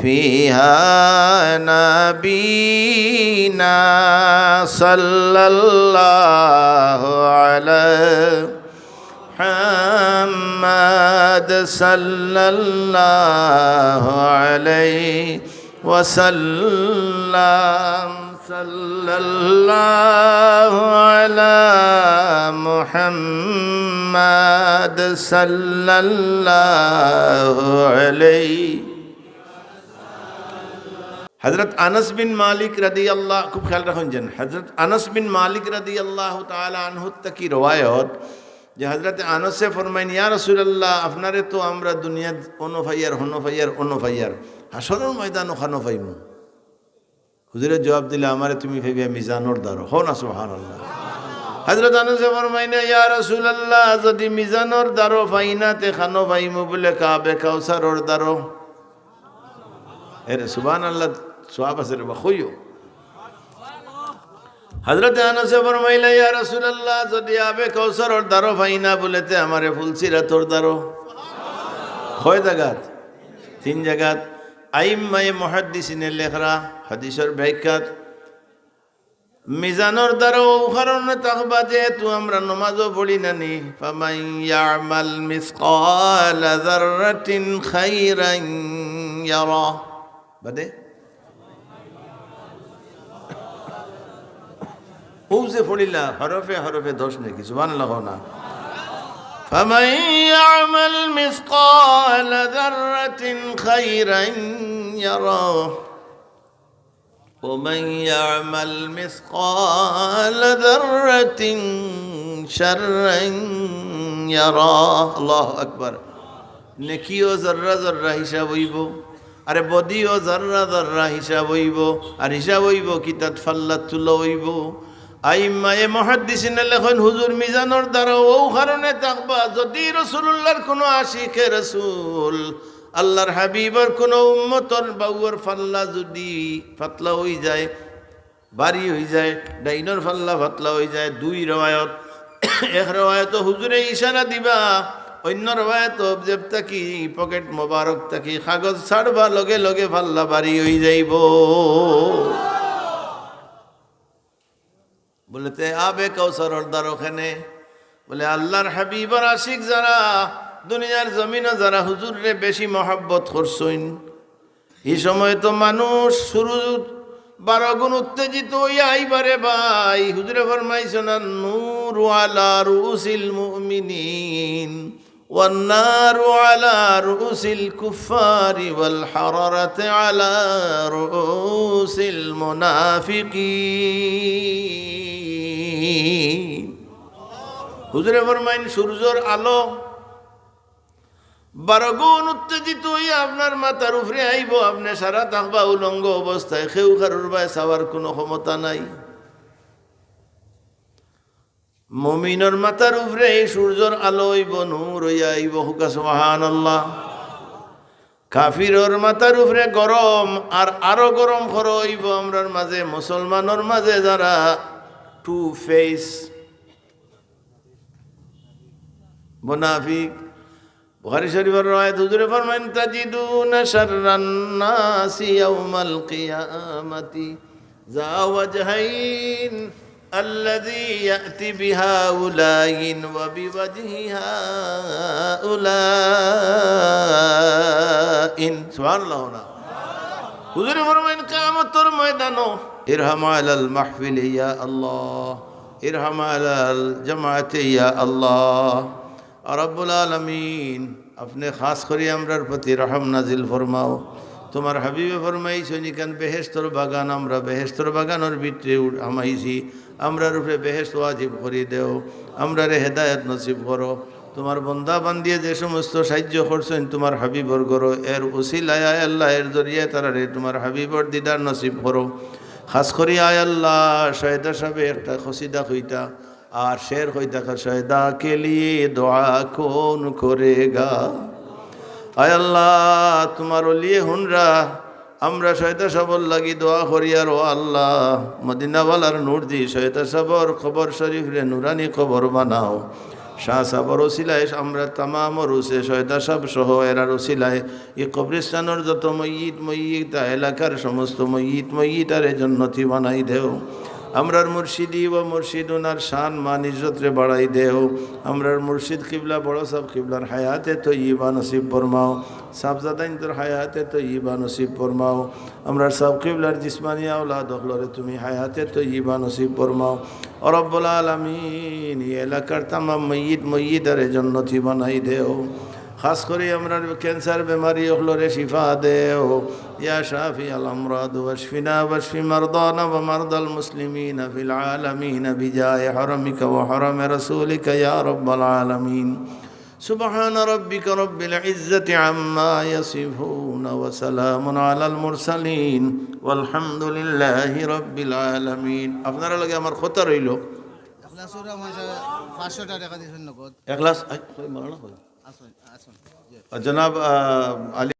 فيها نبينا، صلى الله على محمد، صلى الله عليه وسلم، صلى الله على محمد، صلى الله عليه। হযরত আনাস বিন মালিক রাদিয়াল্লাহু, খুব খেয়াল রাখইন যেন, হযরত আনাস বিন মালিক রাদিয়াল্লাহু তাআলা আনহু থাকি রওয়ায়ত যে হযরত আনাসে ফরমাইন, "ইয়া রাসূলুল্লাহ, আপনারে তো আমরা দুনিয়াত অনো পাইয়ার, হনো পাইয়ার, অনো পাইয়ার, হাশরর ময়দানো খানো পাইমু?" হুজুরে জবাব দিলা, "আমারে তুমি পাইবায় মিজানর দারো।" কও না সুবহানাল্লাহ। হযরত আনাসে ফরমাইন, "ইয়া রাসূলুল্লাহ, যদি মিজানর দারো পাই না, তে খানো পাইমু?" বুলে, "আবে কাউসারর দারো।" এরে সুবহানাল্লাহ, সওয়াব আছে রে বা, কইও। হযরত আনাসে ফরমাইলা, "ইয়া রাসূলুল্লাহ, যদি আবে কাউসারর দারো পাই না বুলে, তে আমারে ফুলসিরাতর দারো।" কয় জাগাত? তিন জাগাত। আইম্মায়ে মুহাদ্দিসিনে লেখরা, হাদিসর ব্যাখ্যাত, মিজানর দারো অউ কারণে থাকবা, যেহেতু আমরা নমাজও পড়ি না নি, فمن يعمل مثقال ذرة خيرا يره। বাদে? অউ যে পড়িলা, হরফে হরফে দশ নেকি, সুবহানাল্লাহ কও না। فمن يعمل مثقال ذرة خيرا يره ومن يعمل مثقال ذرة شرا يره। আল্লাহু আকবার। নেকিও জর্রা জর্রা হিসাব অইবো, আরে বদিও জর্রা জর্রা হিসাব অইবো, আর হিসাব অইবো কিতাত? ফাল্লাত তুলা অইবো। আইম্মায়ে মুহাদ্দিসিনে লেখইন, হুজুর মিজানর দারো অউ কারণে থাকবা, যদি রাসূলুল্লাহর কুনু আশিকে রাসূল, আল্লাহর হাবিবর কুনু উম্মতর বাউর ফাল্লা যদি পাতলা অইযায়, ভারি অইযায়, ডাইনর ফাল্লা পাতলা অইযায়, দুই রেওয়ায়ত। এক রেওয়ায়তো হুজুরে ইশারা দিবা, অইন্য রেওয়ায়তো জেব থাকি, পকেট মোবারক থাকি কাগজ ছাড়বা, লগে লগে ফাল্লা ভারি অইযাইবো। বুলে, তে আবে কাউসারর দারো কেনে? বুলে, আল্লাহর হাবিবর আশিক যারা, দুনিয়ার জমিনো যারা হুজুররে বেশি মহব্বত করছইন, ই সময় তো মানুষ সুরুজ বারো গুণ উত্তেজিত অইয়া আইবা রে ভাই। হুজুরে ফরমাইছইন, النور على رؤوس المؤمنين والنار على رؤوس الكفار والحرارة على رؤوس المنافقين। হুজুরে ফরমাইন, সূর্যর আলো বারো গুণ উত্তেজিত অইয়া আপনার মাথার উপরে আইবো, আপনে সারা থাকবা উলঙ্গ অবস্থায়, কেউ কারোর বায় চাওয়ার কুনু ক্ষমতা নাই। মুমিনর মাথার উপরে এই সূর্যর আলো অইবো, নূর অইয়া আইবো। কউক্কা সুবহানাল্লাহ। কাফিরর মাথার উপরে গরম, আর আরো গরম খরো অইবো আমরার মাঝে, মুসলমানর মাঝে যারা টু ফেস, মুনাফিক। বুখারী শরীফর রেওয়ায়েত, হুজুরে ফরমাইন, تجدون شر الناس يوم القيامة ذا وجهين الذي يأتي بهؤلاء وبوجه هؤلاء। সুবহানাল্লাহ না? হুজুরে ফরমাইন, কিয়ামতর ময়দানো, ارحم على المحفل يا الله، ارحم على الجماعة يا الله। আর রব্বুল আলামিন, আপনে খাস করি আমরার প্রতি রহম নাজিল ফরমাও। তুমার হাবিবে ফরমাইছইন, ইখান বেহেশতর বাগান, আমরা বেহেশতর বাগানর ভিতরে উঠ-, হামাইছি, আমরার উপরে বেহেশত ওয়াজিব করি দেও, আমরারে হেদায়েত নসিব করো। তুমার বন্দা বান্দিয়ে যে সমস্ত সাহায্য করছইন তুমার হাবিবর ঘরো, এর উসিলায় আয় আল্লাহ, এর জরিয়ায় তারারে তুমার হাবিবর দিদার নসিব করো। খাস করি আয় আল্লাহ, শয়দা সাবে একটা কসিদা কইতা, আর শের কইতা, "শয়দা কে লিয়ে দোয়া কৌন করেগা?" আয় আল্লাহ, তুমার অলিয়ে হুনরা, আমরা শয়দা সাবর লাগি দোয়া করি, আর ও আল্লাহ, মদিনাওয়ালার নূর দি শয়দা সাবর কবর শরীফরে নুরানি কবর বানাও। শাহ সাবর উসিলায় আমরা তামাম উরুসে শয়দা সাব সহ এরার উসিলায় ই কবরিস্তানর যত মইয়িত মইয়িতা, এলাকার সমস্ত মইয়িত মইয়িতারে জন্নতি বানাই দেও। আমরার মুর্শিদি ও মুর্শিদুনার শান মান ইজ্জতরে বাড়াই দেও। আমরার মুর্শিদ কিবলা বড় সাব কিবলার হায়াতে তৈয়বা নসিব ফরমাও। সাবজাদাইন্তর হায়াতে তৈয়বা নসিব ফরমাও। আমরার সাব কিবলার জিসমানি আওলাদ অকলরে তুমি হায়াতে তৈয়বা নসিব ফরমাও। ও রব্বুল আলামিন, ই এলাকার তামাম মইয়িত মইয়িতারে জন্নতি বানাই দেও। খাস করি আমরার ক্যান্সার বেমারি অকলরে শিফা দেও। يا شافي الأمراض واشفنا واشف مرضانا ومرضى المسلمين في العالمين بجاه حرمك وحرم رسولك يا رب العالمين. سبحان ربك رب العزة عما يصفون وسلام على المرسلين والحمد لله رب العالمين. আপনারার লগে আমার কথা রইল। এখলাসর আমার সাথে পাঁচশো টাকা দিয়েছেন নগদ। এখলাস, আই, কই, মাওলানা কই? আসুন, আসুন। জি। জনাব, আহ, আলী